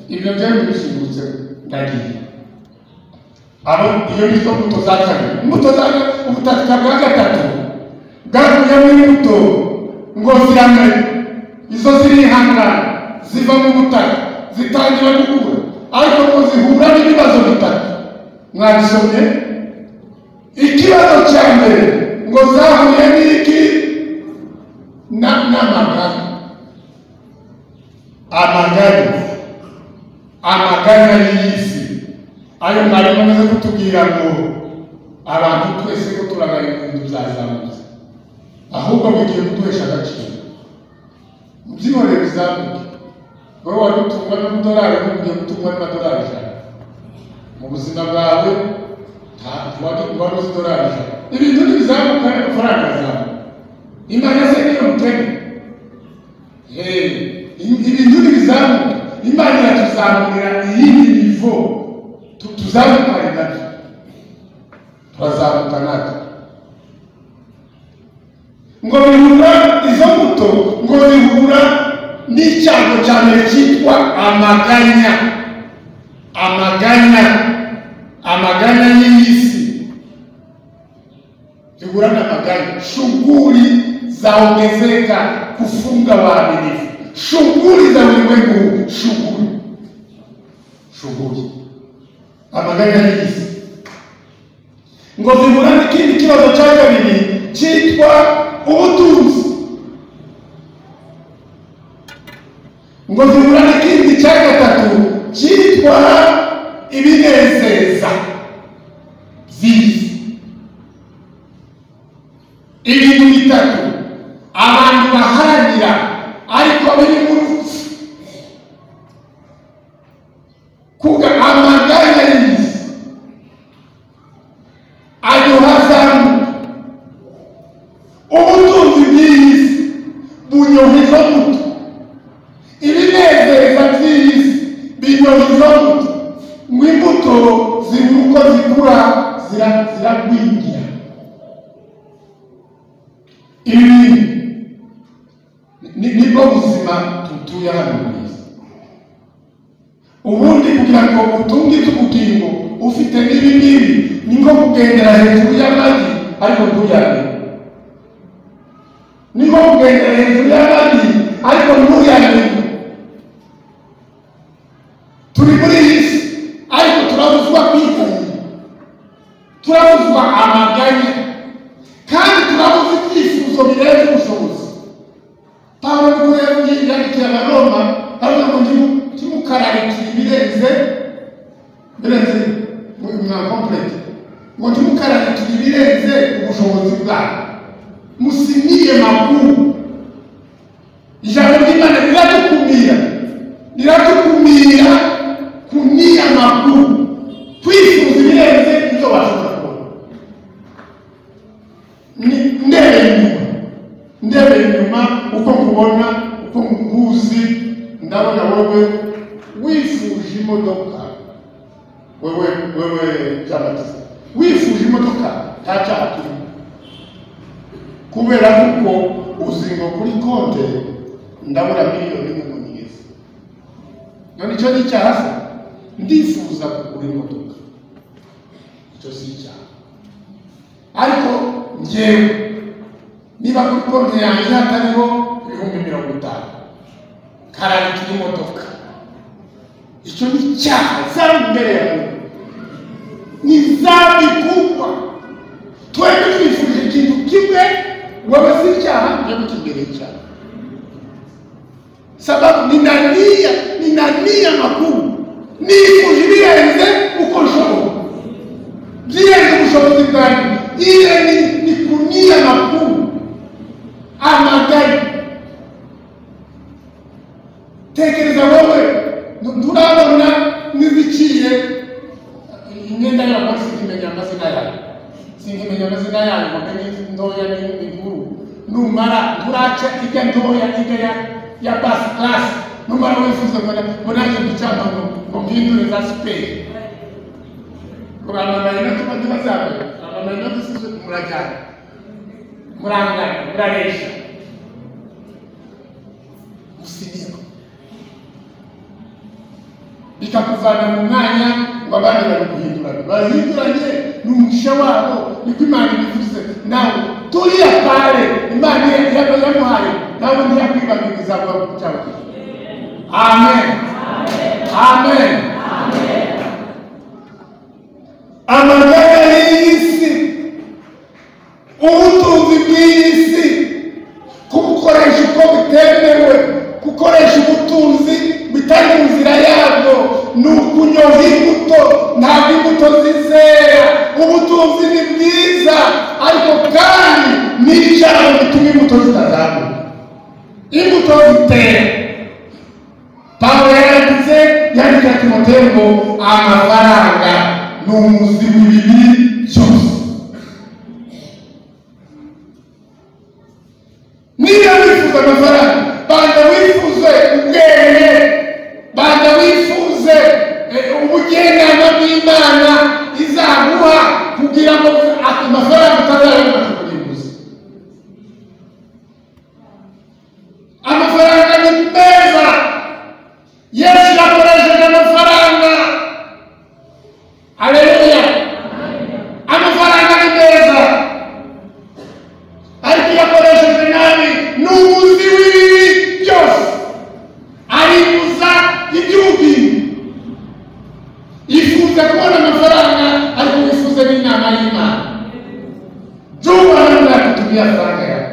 ibyo byari bisimbutse ndagiye abo iyo nizo mbuto za kabiri imbuto za ubutaka bwa gatatu bwavuyemo imbuto ngo ziramere izo zirihangana ziva mu butaka zitangira gukura ariko ngo zihura n'ibibazo bitatu mwabisomye ikibazo cya mbere ngo zahuye n'iki n'amaganya amaganya Amaganya y'isi ayo mwarimu amaze kutubwira ngo abantu twese ko turaganya ibintu byazamutse, ahubwo bigiye kuduhesha agaciro. Mubyihorere bizamuke. Wowe wari utungwa n'amadolari, ugiye gutungwa n'amadolari 100 mu buzima bwawe, wari uzi idolari 100. Ibintu ntibizamuka, n'amafaranga azamuka. Imana se niyo mutego. Ibintu ntibizamuka, Imana iratuzamurira iyindi nivo, tuzamukane nabyo, turazamuka natwe. Ngo bihura izo mbuto, ngo bihura n'icyago cya mbere cyitwa amaganya. Amaganya, amaganya y'isi zihura n'amaganya. Shughuli zaongezeka kufunga waaminifu, shughuli za ulimwengu huu, shughuli, shughuli, amaganya y'isi. Ngo zihura n'ikindi kibazo cya kabiri cyitwa ubutunzi. Ngo zihura n'ikindi cya gatatu cyitwa ibinezeza by'isi. Ibintu bitatu abantu baharanira ariko biri mu rupfu. Kuga amaganya y'isi ayo hazamuka, ubutunzi bw'isi bunyoha izo mbuto, ibinezeza by'isi binyoha izo mbuto, ngo imbuto zibura uko zikura, ziragwingira. Ibi nibwo buzima tutuye hano mu isi. Ubundi kugira ngo utunge iby'ubugingo ufite n'ibi ngibi ni nko kugendera hejuru y'amagi ariko ntuyamenye. Ni nko kugendera hejuru y'amagi ariko ntuyamenye. Turi muri iyi si ariko turabuzwa kwiganyira, turabuzwa amaganya, kandi turabuze ibyifuzo birenze ubushobozi. Pawulo niko yandikiye Abaroma, aravuga ngo ntimukararikire ibirenze, birenze mwa complete, ngo ntimukararikire ibirenze ubushobozi bwanyu, musimie makuu. Ijambo ry'Imana riradukumira, riradukumira kunia makuu, kwifuza ibirenze ibyo washobora kubona. Ndebe inyuma, ndebe inyuma uko nkubona, uko nkuzi, ndabona wowe wifuje imodoka, wewe Jean Baptiste wifuje imodoka, nta cyaha kirimo, kubera kuko uzi ngo kuri konte ndabura 1 miliyoni ngo nigeze. None icyo ni icyaha se? Ndifuza kugura imodoka, icyo si icyaha. Ariko njyewe niba kuri konti yanjye hatariho 50,000 kararikira imodoka, icyo ni icyaha zari imbere ya Mungu, ni dhambi kubwa. Twebwe twifuje ikintu kimwe, wewe si icyaha, njyewe kimbere icyaha. Sababu nina nia makuu, nifuje ibirenze uko nshoboye, birenze ubushobozi bwanjye. Ile ni kunia makuu, amaganya. Tekereza wowe nturabona n'iziciye imyenda y'abakozi, sinkimenya amazina yayo, sinkimenya amazina yayo, ngo menye ntoya n'inkuru. Numara nturaca ijya ntoya, ijya ya basi class, numara wifuza ngo nanjye mbicamba ngo mpindure za siperi, ngo bamamaye no ntibazambaye, bamamaye no dusize, murajyana, murangana, muraresha, musinirwa, bikakuvana mu mwanya ngo abandi bari guhindurana, bahinduranye ni umugisha wabo, niko Imana ibivuze. Nawe turiya pale Imana yamuhaye, nawe ntiyakwibagiriza ku cyawe. Amen, amen. Amaganya y'isi, ubutunzi bw'isi, kubukoresha uko bitemewe, gukoresha ubutunzi bitari mu nzira yabwo, Ni ukunyoha imbuto, ntabwo imbuto zizera. Ubutunzi ni bwiza, ariko kandi ni icyago gituma imbuto zitazamuka, imbuto zitera. Pawulo yaranditse yandika Timoteyo ngo amafaranga ni umuzi w'ibibi byose. Niba wifuza amafaranga, banza wifuze ubwenge, banza wifuze ubujyanama bw'Imana izaguha kugira ngo amafaranga utazayabona kukurimbuza. Amafaranga ni meza, Yesu yakoresheje amafaranga. Haleluya! Amafaranga ni meza, ariko iyo akoresheje nabi ni umuzi w'ibibi byose, aribuza iby'ubugingo. Ifuza kubona amafaranga, ariko wifuze n'inama y'Imana. Jua namna ya kutumia faranga yako.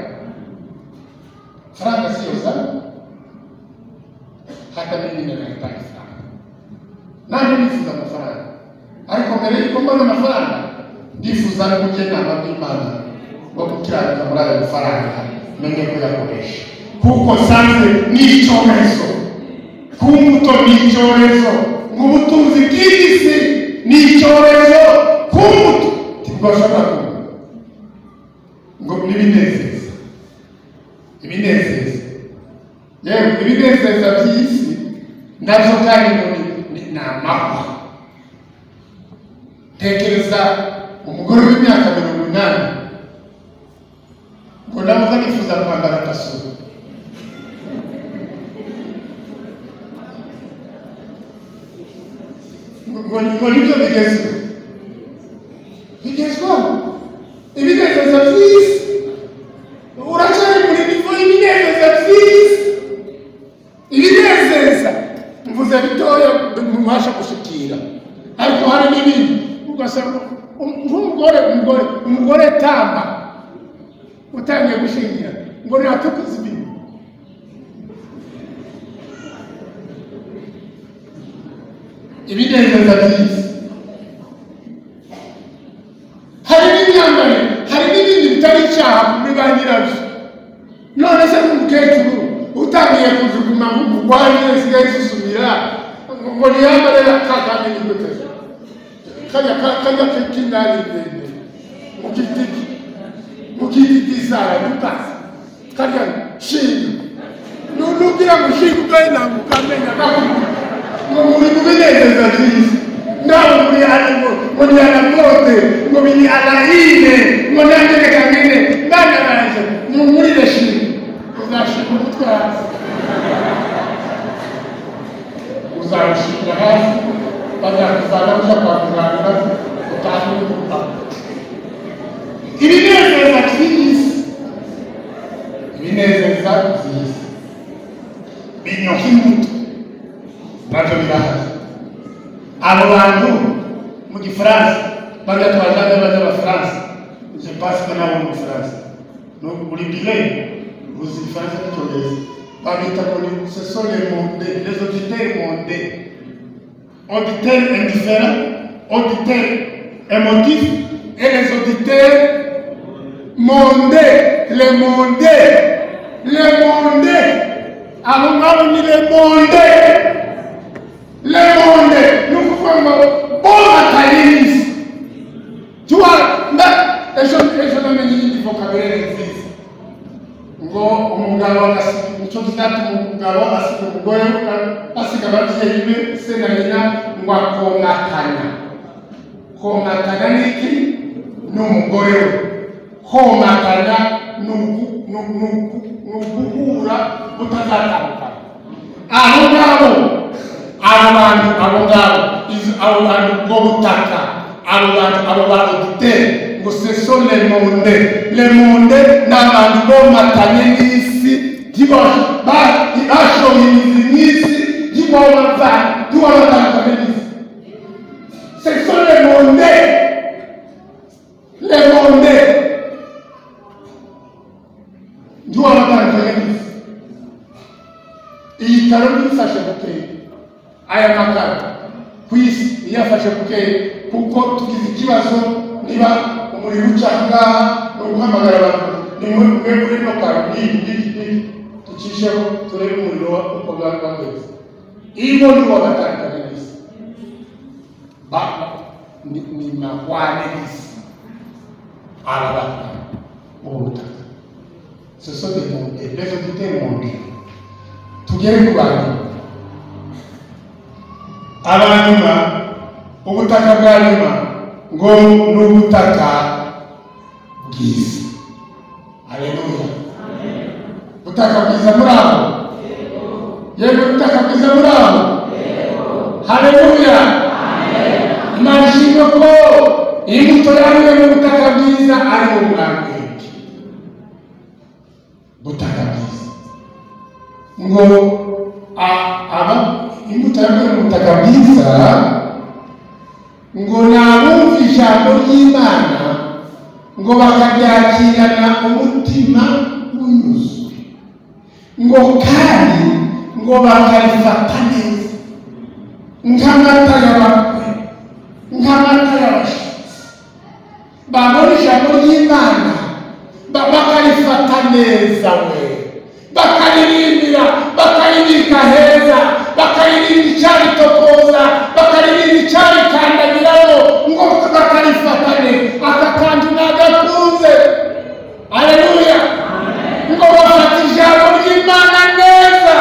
Faranga sio zangu, hata mimi ninahitaji faranga, nanjye nifuza amafaranga, ariko mbere yuko mbona amafaranga ndifuza n'ubujyanama bw'Imana bwo gukiranuka muri ayo mafaranga, menye kuyakoresha, kuko nsanze ni icyorezo. Ku mbuto ni icyorezo, mu butunzi bw'iyi si ni icyorezo. Ku mbuto ntibwashobora kuba ngo n'ibinezeza, ibinezeza, yewe ibinezeza by'isi nabyo kandi ngo ni amahwa. Tekereza umugore w'imyaka 80 ngo nawe nifuza kwambara akasura. Ngo nibyo bigezweho, bigezweho ibinezeza by'isi. Uracyari muri nivo y'ibinezeza by'isi. Ibinezeza mvuze bitoya mubasha gushikira, ariko hari n'ibindi ugasanga nk'umugore, umugore tamba utangiye gushingira ngo natukuze ibintu. Ibinezeza by'isi, hari n'imyambarire, hari n'ibindi bitari icyaha muri ba nyirabyo. None se nk'umukecuru utangiye kujuguma nk'umugwanye isigaye isusumira ngo niyambare kakandi n'imbuto kajya kajya k'inani ndende mukititi sara dukasi kajya shinga nubwira ngo shinga ubwawe ntabwo ukamenya ngo muri mu binezeza by'isi, nawe muri ngo ni anakote, ngo ni alaine, ngo nangere kamene bana banje mumurire shinga, uzashinga umutwe hasi, uzawushinga hasi, bazakuvana uja kwa muganga utahe n'umupaka. Ibinezeza by'isi, ibinezeza by'isi binyoha imbuto nabyo birahari. Abo bantu mu Gifaransa bajya twajyaga bajya abafaransa, je pense ko nabo mu Gifaransa uri bilingue, uzi Igifaransa n'icyongereza, babita ngo ni ce sont les mondains, les auditeurs mondains, auditeurs indifférents, auditeurs émotifs et les auditeurs mondains, les mondains, les mondains. Abo ngabo ni les mondains, les mondains. Ni ukuvuga ngo bo batarizi. Tuwa nda ejo namenye iyindi vocabulaire nziza ngo umugabo nicyo kizatuma umugabo asiga umugore, asiga ababyeyi be, se na nyina, ngo akomatana. Komatana ni iki? Ni umugore we. Komatana ni uguhura utazatandukana. Abo ngabo, abo bantu, abo ngabo, abo bantu bwo butaka, abo bantu, abo ba auditeurs ngo ce sont les mondains. Les mondains ni abantu bomatanye n'isi, bashoye imizi mw'isi, ntiwabatandukanye n'isi. Ce sont les mondains, les mondains, ntiwabatandukanye n'isi. Iyi taro ntifashe gutera aya makaro ku isi iyafashe kuko tugize ikibazo niba umuriro uca ngaha ni uguhamagara abantu ni mwe muri no karo n'iki tucisheho turebe umuriro uko bwageze ibo nibo batandukanye n'isi ni mahwane n'isi aba bantu ubu butaka ce sont des mondes les auditeurs mondiaux tugere ku bantu abanyuma ubutaka bwa nyuma ngo ni ubutaka bwiza. Haleluya. Ubutaka bwiza muri aho. Yego, ubutaka bwiza muri aho. Haleluya. Imana ishimwe ko imbuto yawe mu butaka bwiza ari ubwambere. Butaka bwiza ngo aba imbuto yawe mu butaka bwiza ngo nabumva ijambo ry'Imana ngo bakaryakirana umutima unyuzwe ngo kandi ngo bakarifata neza nk'amata y'abakwe nk'amata y'abashyitsi babona ijambo ry'Imana bakarifata neza we bakaririmbira bakaribika heza bakaririmba icyaritokoza bakaririmba icyarikandagiramo ngo bakarifata neza aka kantu nagakunze. Haleluya. Ngo bafata ijambo ry'Imana neza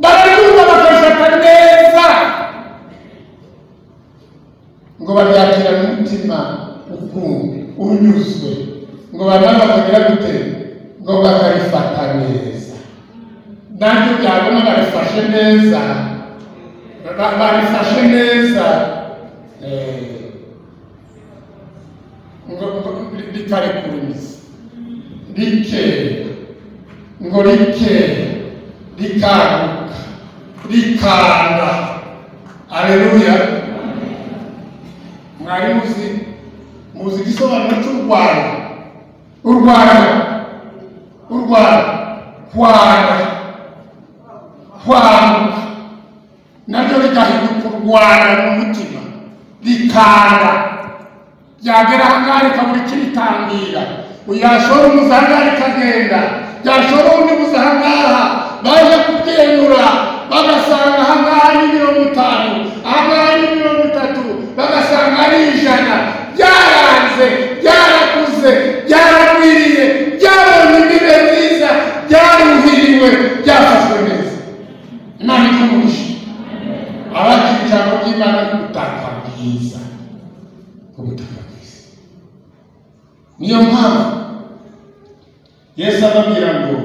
bararyumva bakarifata neza ngo baryakirane umutima ukunde unyuzwe ngo bamara bakagira gute ngo bakarifata neza nanjye byabona barifashe neza barifashe neza ngo rikarekura imizi rikera ngo rikera rikaguka rikanda. Haleluya. Mwari muzi igisobanuro cy'u Rwanda. U Rwanda u Rwanda kwana kwaguka naryo rigahinduka u Rwanda mu mutima rikanda ryagera ahangaha rikabura ikiritangira uyashora umuzi ahangaha rikagenda ryashora undi muzi ahangaha baje kubyenura bagasanga ahangaha ni 50 ahangaha ni 30 bagasanga ari 100 byaranze byarakuze byaragwiriye byabonye imbibe nziza byaruhiriwe byafashwe neza. Imana ikumugisha abakira ijambo ry'Imana ubutaka bwiza ubutaka bwiza. Niyo mpamvu Yesu ababwira ngo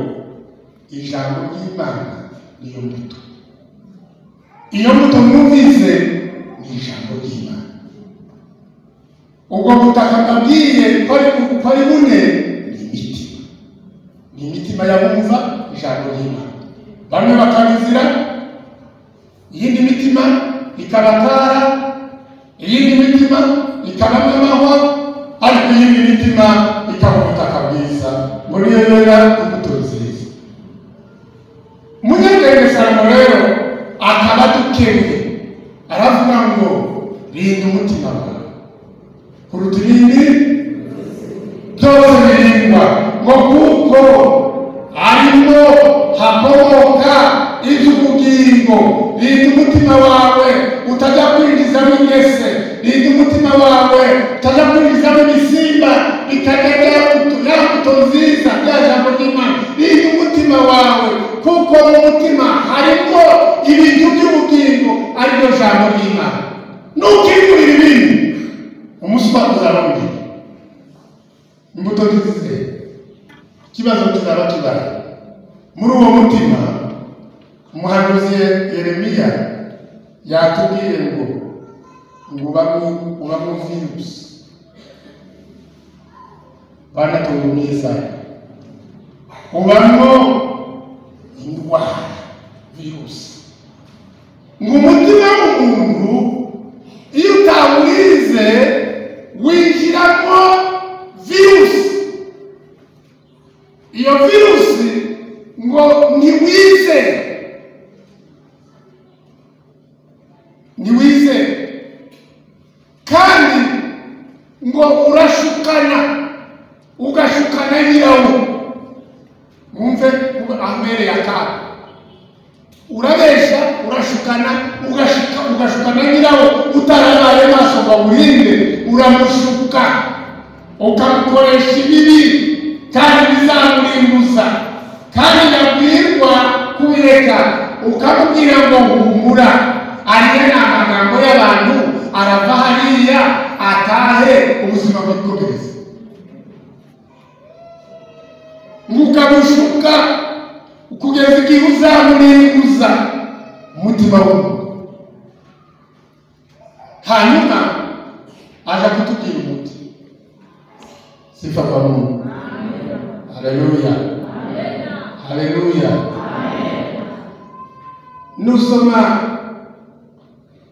ijambo ry'Imana niyo mbuto iyo mbuto mwumvise ni ijambo ry'Imana. Ubwo butaka mbabwiye ko ari bune ni imitima ni imitima y'abumva ijambo ry'Imana bamwe bakabizira iyindi mitima ikabatara iyindi mitima ikabamo amahwa ariko iyindi mitima ikaba ubutaka bwiza ngo niyo yera imbuto nziza. Umunyabwenge Salomo rero akaba adukeneye aravuga ngo rinda umutima wawe kuruta ibindi byose birindwa ngo kuko harimo hakomoka iby'ubugingo. Rinda umutima wawe utajya kwinjizamo ingese rinda umutima wawe utajya kwinjizamo ibisimba bikajya ya mbuto nziza rya jambo ry'Imana. Rinda umutima wawe kuko mu mutima harimo ibintu by'ubugingo ariryo jambo ry'Imana. Nukingurira ibindi umuswa uzaba mugihe imbuto ntizizere ikibazo kizaba kibaye muri uwo mutima. Umuhanuzi Yeremiya yatubwiye ngo ubamo virusi banatumwiza ubamo indwara virusi ngo umutima w'umuntu iyo utawurize winjiramo virusi iyo virusi ngo ntiwize Ntiwizere kandi ngo urashukana, ugashukana nyirawo. Mwumve amere ya kaga, urabesha, urashukana, ugashukana nyirawo utarabaye maso ngo awurinde. Uramushuka ukamukoresha ibibi kandi bizamurimbuza, kandi yabwirwa kubireka ukamubwira ngo humura. Ariya ni amagambo y'abantu, arava hariya atahe ubuzima bwikomereza. Ukamushuka kugeza igihe uzamurimbuza umutima w'umuntu. Hanyuma aja kutubwira umuti. Sifa kwa Mungu. Haleluya. Haleluya. Nusoma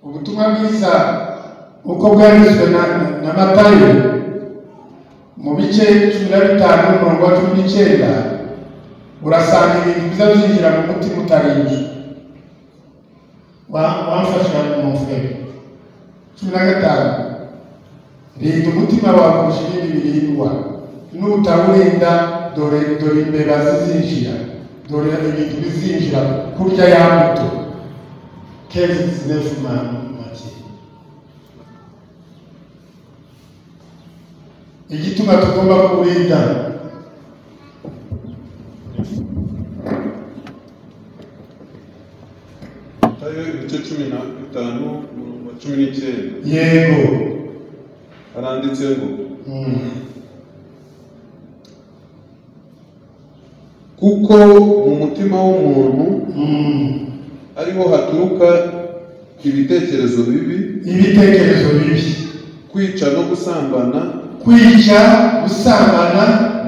ubutumwa bwiza uko bwanditswe na Matayo mu bice 15 umurongo wa 19, urasanga ibintu biza byinjira mu mutima utarinzwe. Wamfasha mu mfere 15, rinda umutima wawe kurusha ibindi birindwa, nutawurinda dore imbeba zizinjira, dore ibintu bizinjira kurya ya mbuto. 15 make. Igituma tugomba kurinda Matayo ibice 15 umurongo wa 19. Yego. Haranditse ngo kuko mu mutima w'umuntu ariho haturuka ibitekerezo bibi, kwica no gusambana,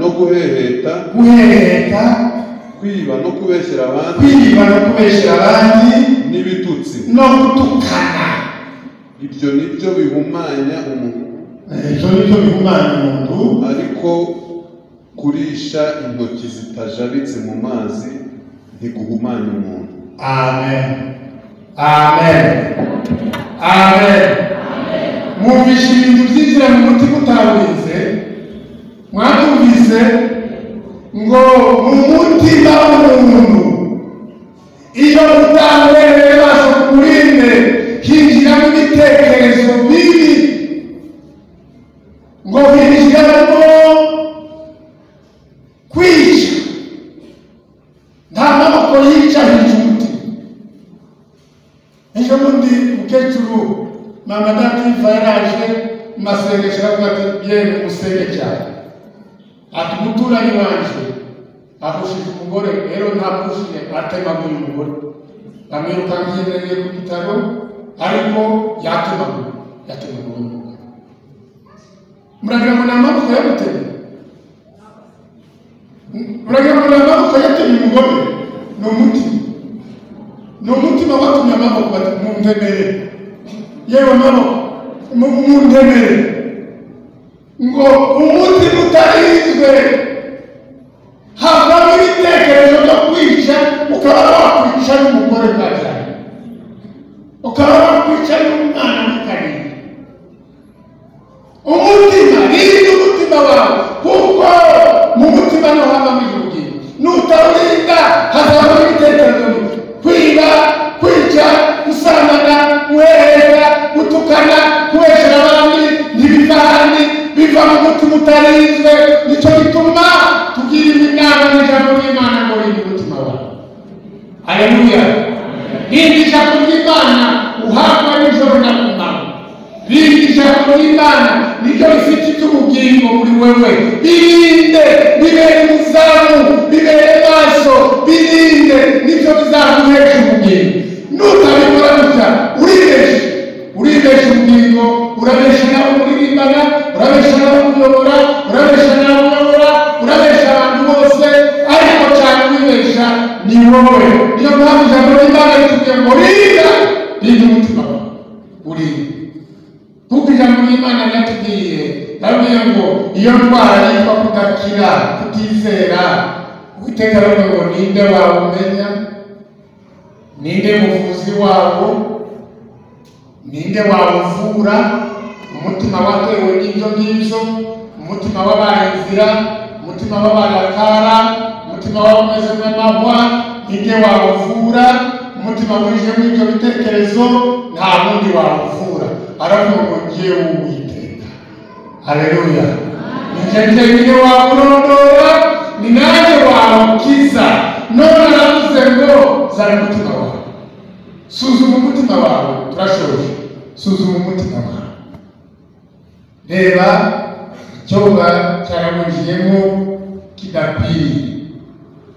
no guheheta, kwiba no kubeshyera abandi, n'ibitutsi no gutukana. Ibyo nibyo bihumanya umuntu. Ibyo nibyo bihumanya umuntu. Ariko kurisha intoki zitajabitse mu mazi ntiguhumanya umuntu. Amen. Amen. Amen. Mwumvishe ibintu byinjira mu mutima utawurinze. Mwatumvise ngo mu mutima w'umuntu iyo utawereye maso kurinde hinjiramo ibitekerezo bibi, ngo hinjiramo kwica. Nta maboko yica, hica umutima. Ejo bundi mukecuru mama Dativa yaraje mu masengesho aravuga ati yemwe musenge cyane, ati umuturanyi wanje ahushije umugore, rero ntamuhushije atemaguye umugore, bamwirukankiye ku bitaro, ariko yatemaguye umugore. Muragira ngo ni amaboko yamutemye? Muragira ngo ni amaboko yatemye umugore? Ni umutima. Ni umutima watumye amaboko bati muntemere, yewe maboko muntemere. Ngo umutima utarinzwe havamo ibitekerezo byo kwica, ukaba wakwica n'umugore bwajyanye, ukaba wakwica n'umwana w'ikarindwi. Umutima, rinda umutima wawe, kuko mu mutima niho havamo ubugingo. Nutawurinda hazavamo ibitekerezo bibi, kwiba, kwica, gusambana, guheheta, gutukana, kubeshyera abandi. Ntibiva ahandi, biva mu mutima utarinzwe. Nicyo gituma tugira inama n'ijambo ry'Imana ngo rinde umutima wawe. Haleluya. Rinda ijambo ry'Imana uhabwa nijoro na kumanywa. Rinda ijambo ry'Imana niryo rifite iby'ubugingo muri wewe. Birinde, bibere umuzamu, bibere maso, birinde, nibyo bizaguhesha ubugingo. Nutabikora gutya uribesha, uribesha ubugingo, urabesha n'abo muririmbana, urabesha n'abo kuyobora, urabesha n'abo uyobora, urabesha abantu bose, ariko cyane wibesha ni wowe. Niyo mpamvu ijambo ry'Imana ritubwiye ngo rinda, rinda umutima wawe, urinde. Kuko ijambo ry'Imana ryatubwiye, yarabwiye ngo iyo ndwara yitwa kudakira, kutizera, Uwiteka aravuga ngo ninde wawumenya? Ninde muvuzi wawo? Ninde wawuvura umutima watewe n'ibyo ngibyo? Umutima wabaye inzira, umutima wabaye akara, umutima wameze nk'amahwa, ninde wawuvura? Umutima wijemo ibyo bitekerezo nta wundi wawuvura. Aravuga ngo njyewe Uwiteka. Haleluya. Ni njye wawurondora, ni nanjye wawukiza. None aravuze ngo zana umutima wawe, suzuma umutima wawe. Turashoje. Suzuma umutima wawe, reba icyoba cyarawinjiyemo kidakwiriye,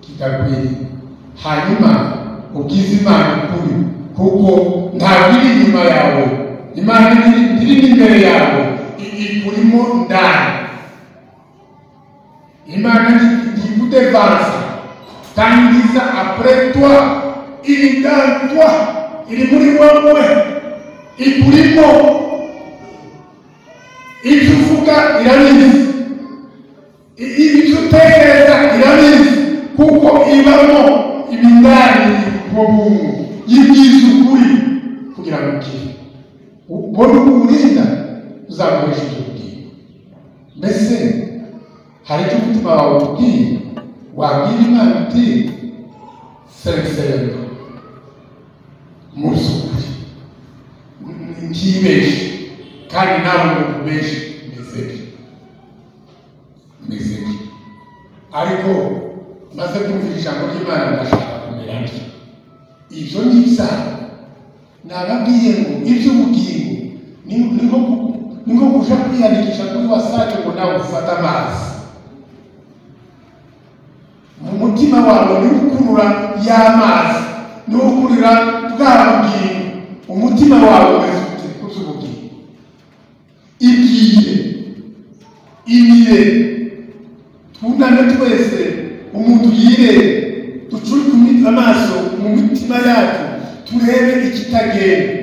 kidakwiriye. Hanyuma ubwize Imana ukuri, kuko ntabwo iri inyuma yawe, Imana iri imbere yawe, ikurimo ndani. Imana ntikudevansa tangiza après toi, iri dans toi, iri muri wowe, ikurimo. Ibyo uvuga irabizi, ibyo utekereza irabizi, kuko ibamo ibindani mu buntu. Yibwiza ukuri kugira ngo ukire, ubone uko urinda uzakoresha ibyo ubugingo. Mbese hari icyo umutima wawe ukubwiye wabwira Imana uti sereserero mu by'ukuri ntibeshe, kandi nawe mubeshe meze mbi. Ariko maze kumva ijambo ry'Imana ndashaka kumera ntyo. Ibyo ni ibyaha nababwiye ngo iby'ubugingo ni nko kuja kwiyandikisha kuri WASAC ngo nawe ufate amazi. Mu mutima wawe ni ukurura y'amazi, ni ukurira bwa bugingo. Umutima wawe umeze ute ku by'ubugingo? Ibwiye imire twuname twese, umuntu yirebe, ducurike amaso mu mitima yacu, turebe ikitagenda.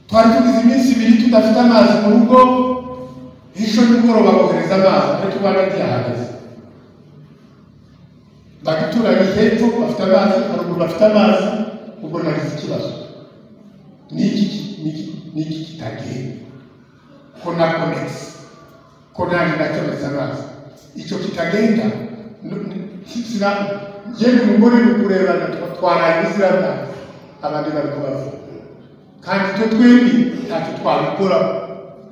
Twari tugize iminsi ibiri tudafite amazi mu rugo, ejo nimugoroba bohereza amazi, ariko Rwanda ntiyahageze. Bagituranye hepfo bafite amazi, haruguru bafite amazi, ubwo nagize ikibazo. Niki kitagenda? Ko na konegisi, ko nanjye ndacometse amazi, icyo kitagenda. Njye n'umugore ni ukurebana, twaraye ubuzira amazi, abandi bari kubavuga, kandi twe twembi ntacyo twabikora.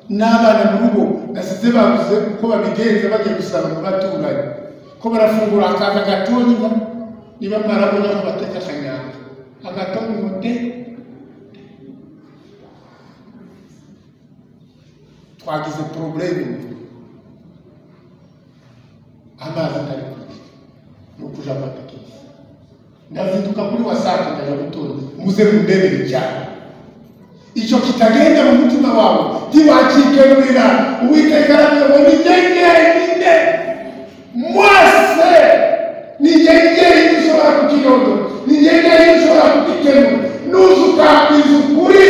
N'abana mu rugo nasize babuze uko babigenza, bagiye gusaba mu baturanyi ko barafungura akaza agatonya. Niba mwarabonye aho bateka akanyanga, agatonya ngo de. Twagize problème, amazi atari kurya, ni ukuja kwatekeza. Ndazinduka kuri WASAC ndaja gutora, muze mundebere cyane. Icyo kitagenda mu mutima wawe ntiwakikemurira. Uwiteka aravuga ngo ni njye njyenyine, mwese ni njye njyenyine ushobora kukirondora, ni njye njyenyine ushobora kugikemura. Nuza ukabwiza ukuri,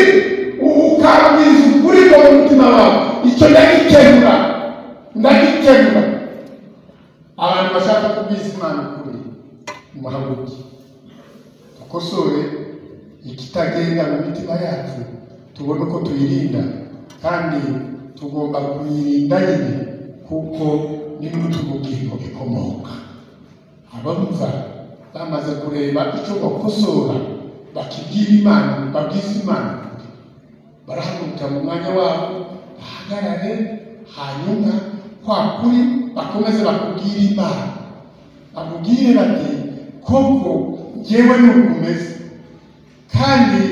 ukabwiza ukuri ngo mu mutima wawe icyo ndagikemura, ndagikemura. Abantu bashaka kubwiza Imana ukuri, muhaguruke dukosore ikitagenda mu mitima yacu, tubone uko tuyirinda. Kandi tugomba kuyirinda nyine, kuko ni n'ubugingo bikomoka. Abumva bamaze kureba icyo bakosora, bakibwira Imana, babwiza Imana ukuri, barahaguruka mu mwanya wabo bahagarare, hanyuma kwa kuri bakomeze bakubwire Imana, bakubwire bati koko njyewe ni uku umeze, kandi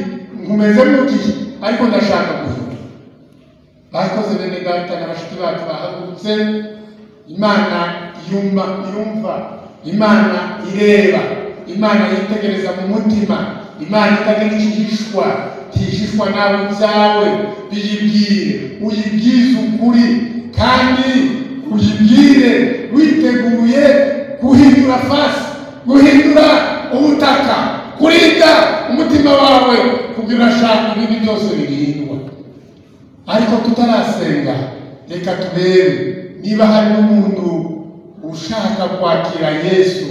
nkumeze nk'ugiye, ariko ndashaka guhindura. Bakoze bene data na bashiki bacu bahagurutse. Imana yumva, Imana ireba, Imana yitegereza mu mutima, Imana itagira ikihishwa, tihishwa nawe ibyawe. Biyibwire, uyibwize ukuri, kandi uyibwire witeguye guhindura fasi, guhindura ubutaka, kurinda umutima wawe, kugira ashaka ibindi byose birindwa. Ariko tutarasenga, reka turebe niba hari n'umuntu ushaka kwakira Yesu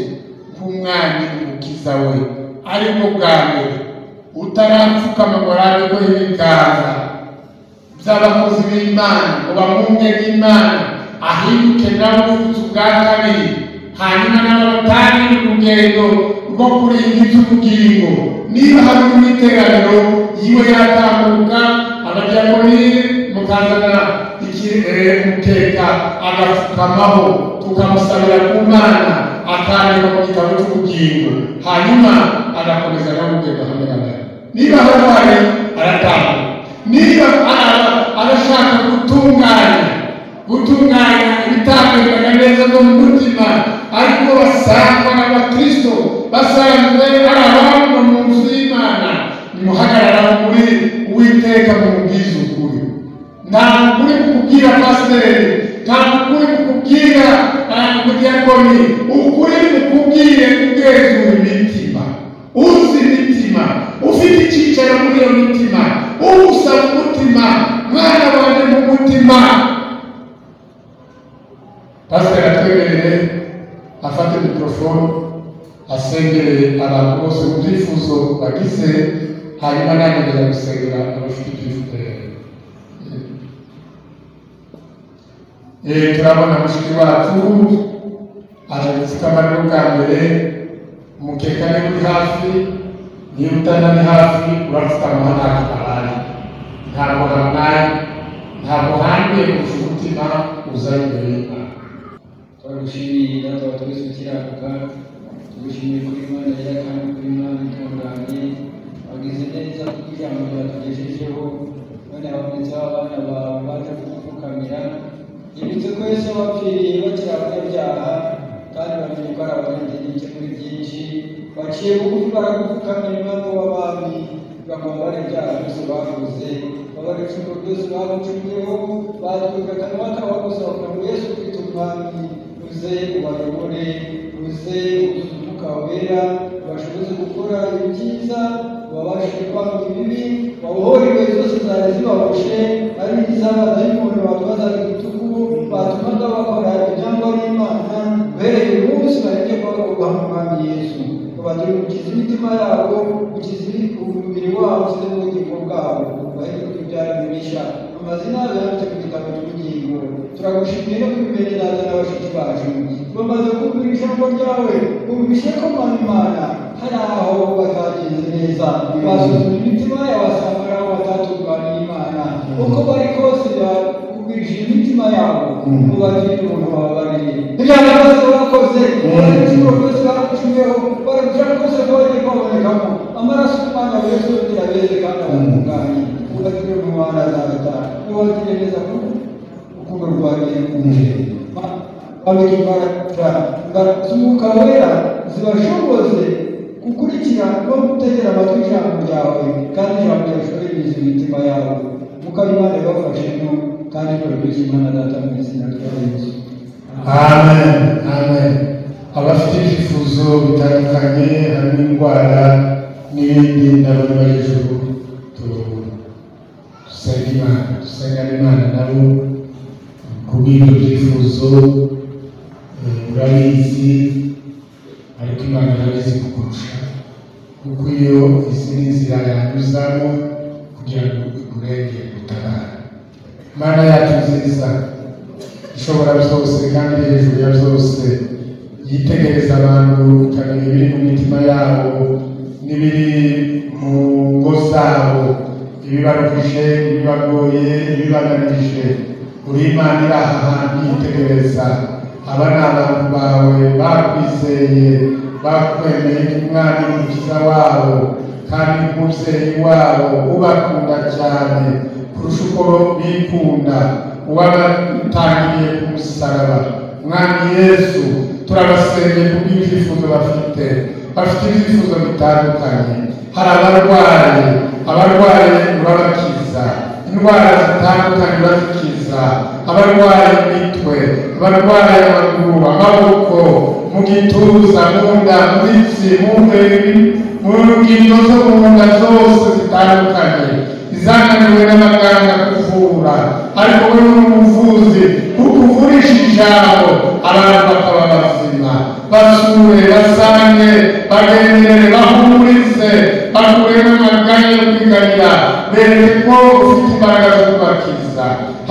nk'umwami n'umukiza we, aribwo bwa mbere. Utarapfukama ngo arambikweho ibiganza by'abakozi b'Imana ngo bamwunge n'Imana, ahinduke nawe uvutse ubwa kabiri, hanyuma nabo batangire urugendo rwo kurinda iby'ubugingo. Niba hari mu iteraniro yiwe yatambuka, abadiyakoni mukazana umukeka agapfukamaho, tukamusabira ku Mana akandikwa mu gitabo cy'ubugingo, hanyuma agakomeza nawe urugendo hamwe n'abandi. Niba arwaye aratambuka, niba arashaka gutunganya ibitagendaga neza byo mu mutima, ariko basangwa n'abakristo basanzwe ari abantu mu nzu y'Imana, nimuhagarara muri Uwiteka mumubwize ukuri. Nta kuri kukubwira pasiteri, nta kuri kukubwira umudiyakoni, ukuri mukubwire ugenzura imitima, uzi imitima, ufite icyicaro muri iyo mitima, usaba umutima, mwana wanjye mu mutima. Pasiteri atwemerere afate mikorofone asengere abantu bose mu byifuzo bagize, hanyuma nanjye njya gusengera abafite ibyifuzo. Turabona mushiki wacu aje gupfukama aribwo bwa mbere, umukeka niba uri hafi, niba utanari hafi urapfukama ntacyo habaye, ntabwo hamwaye, ntabwo handuye kurusha umutima uza imbere y'Imana. Turagushimiye Data wa twese ukiranuka, tugushimiye kuri Imana yera kandi kuri Imana itunganye, wagize neza kuko ijambo ryatugejejeho, none habonetseho abana bawe baje kugupfukamira. Yibutse ko Yesu yabapfiriye bakiri abanyabyaha, kandi bamenye ko ari abanyantege muri byinshi, baciye bugufi baragupfukamira Umwami w'abami, bakamubara ibyaha byose bakoze, babara ibicumuro byose bagucumuyeho, batwika akanwa kabo gusohoka ngo Yesu ufite Umwami, uze ubayobore, uze uzuze Umwuka Wera, ubashoboze gukora ibyiza, ubabashe kwanga ibibi, babohore ingoyi zose zari zibaboshe, ari iz'abadayimoni batwazaga igitugu, batumaga bakora ibyangwa n'Imana, uhereye uyu munsi bareke guha Umwami Yesu. Ubagire gukiza imitima yabo, gukiza umubiri wabo, ukize n'ubugingo bwabo, bahinduke ibyaremwe bishya, amazina yabo yanditse mu gitabo cy'ubugingo. Turagushimiye no kubimenya data na bashiki bacu, bamaze kumvira ijambo ryawe, bumvise ko Mwami Imana hari aho batagenze neza, basuzuma imitima yabo basanga ari aho batatunganiye Imana, uko bari kose bakubwirije imitima yabo, ubagirire ubuntu bababarire. Ibyaha byose bakoze, ibicumuro byose bagucumuyeho, baragushaka kose ko bagiye kubabonekamo, amaraso y'Imana Yesu yongera abeze kandi abatunganye. Ubagirire ubuntu Mana Data, ubagirire neza kuko urukundo rwawe rwuje. Wambike imbaraga z'Umwuka Wera zibashoboze gukurikira no gutegera amatwi ijambo ryawe, kandi ijambo ryawe rishobore imizi mu mitima yabo. Mwuka w'Imana yabafashemo, kandi turabizi Imana Data mu izina rya Yesu. Amen, amen. Abafite ibyifuzo bitandukanye harimo indwara n'ibindi, ndabona bari hejuru, dusenga Imana, dusengane Imana nabo kubw'ibyo byifuzo. Urabizi, ariko Imana irabizi kukurusha, kuko iyo izi ni inzira yanyuzamo kugira ngo ikurengere gutabara. Imana yacu nziza ishobora byose kandi hejuru ya byose, yitegereza abantu ikamenya ibiri mu mitima yabo n'ibiri mu ngo zabo, ibibaruhije, ibibagoye, ibibananije. Uri Imana iri aha hantu yitegereza. Aba ni abantu bawe bakwizeye, bakwemeye nk'umwami n'umukiza wabo, kandi nk'umubyeyi wabo ubakunda cyane kurusha uko bikunda, uwabatangiriye ku musaraba. Mwami Yesu, turabasengeye kubw'ibyifuzo bafite, bafite ibyifuzo bitandukanye. Hari abarwaye, abarwaye urabakiza, indwara zitandukanye urazikiza, abarwaye imitwe, abarwaye amaguru, amaboko, mu gituza, mu nda, mu mitsi, mu mubiri, mu ngingo zo mu nda zose zitandukanye, izananiwe n'abaganga kuvura, ariko wowe uri umuvuzi kuko uvurisha ijambo abantu bakaba bazima. Basure, basange, bagenderere, bahumurize, bakuremo amaganya.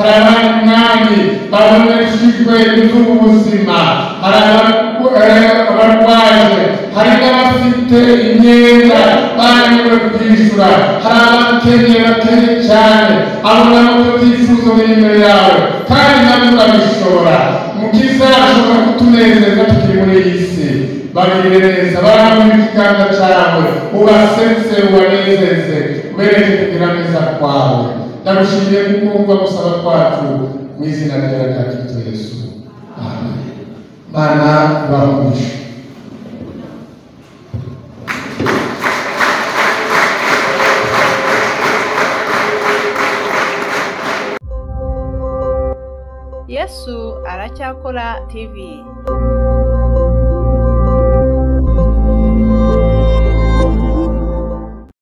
Hari abandi, Mwami, baboneshejwe iby'ubuzima, hari abarwaje, hari n'abafite imyenda bananiwe kwishyura, hari abakennye, bakennye cyane. Abo nabo tubyifuzo biri imbere yawe, kandi nabyo urabishobora. Mukiza, ashobora kutunezeza tukiri muri iyi si. Bagirire neza, barambure ikiganza cyawe, ubasetse, ubanezeze, ubereke kugira neza kwawe. Ndagushimiye kuko wumva gusaba kwacu, mu izina rya Kristo Yesu, amen. Mana ibahe. Yesu Aracyakora TV.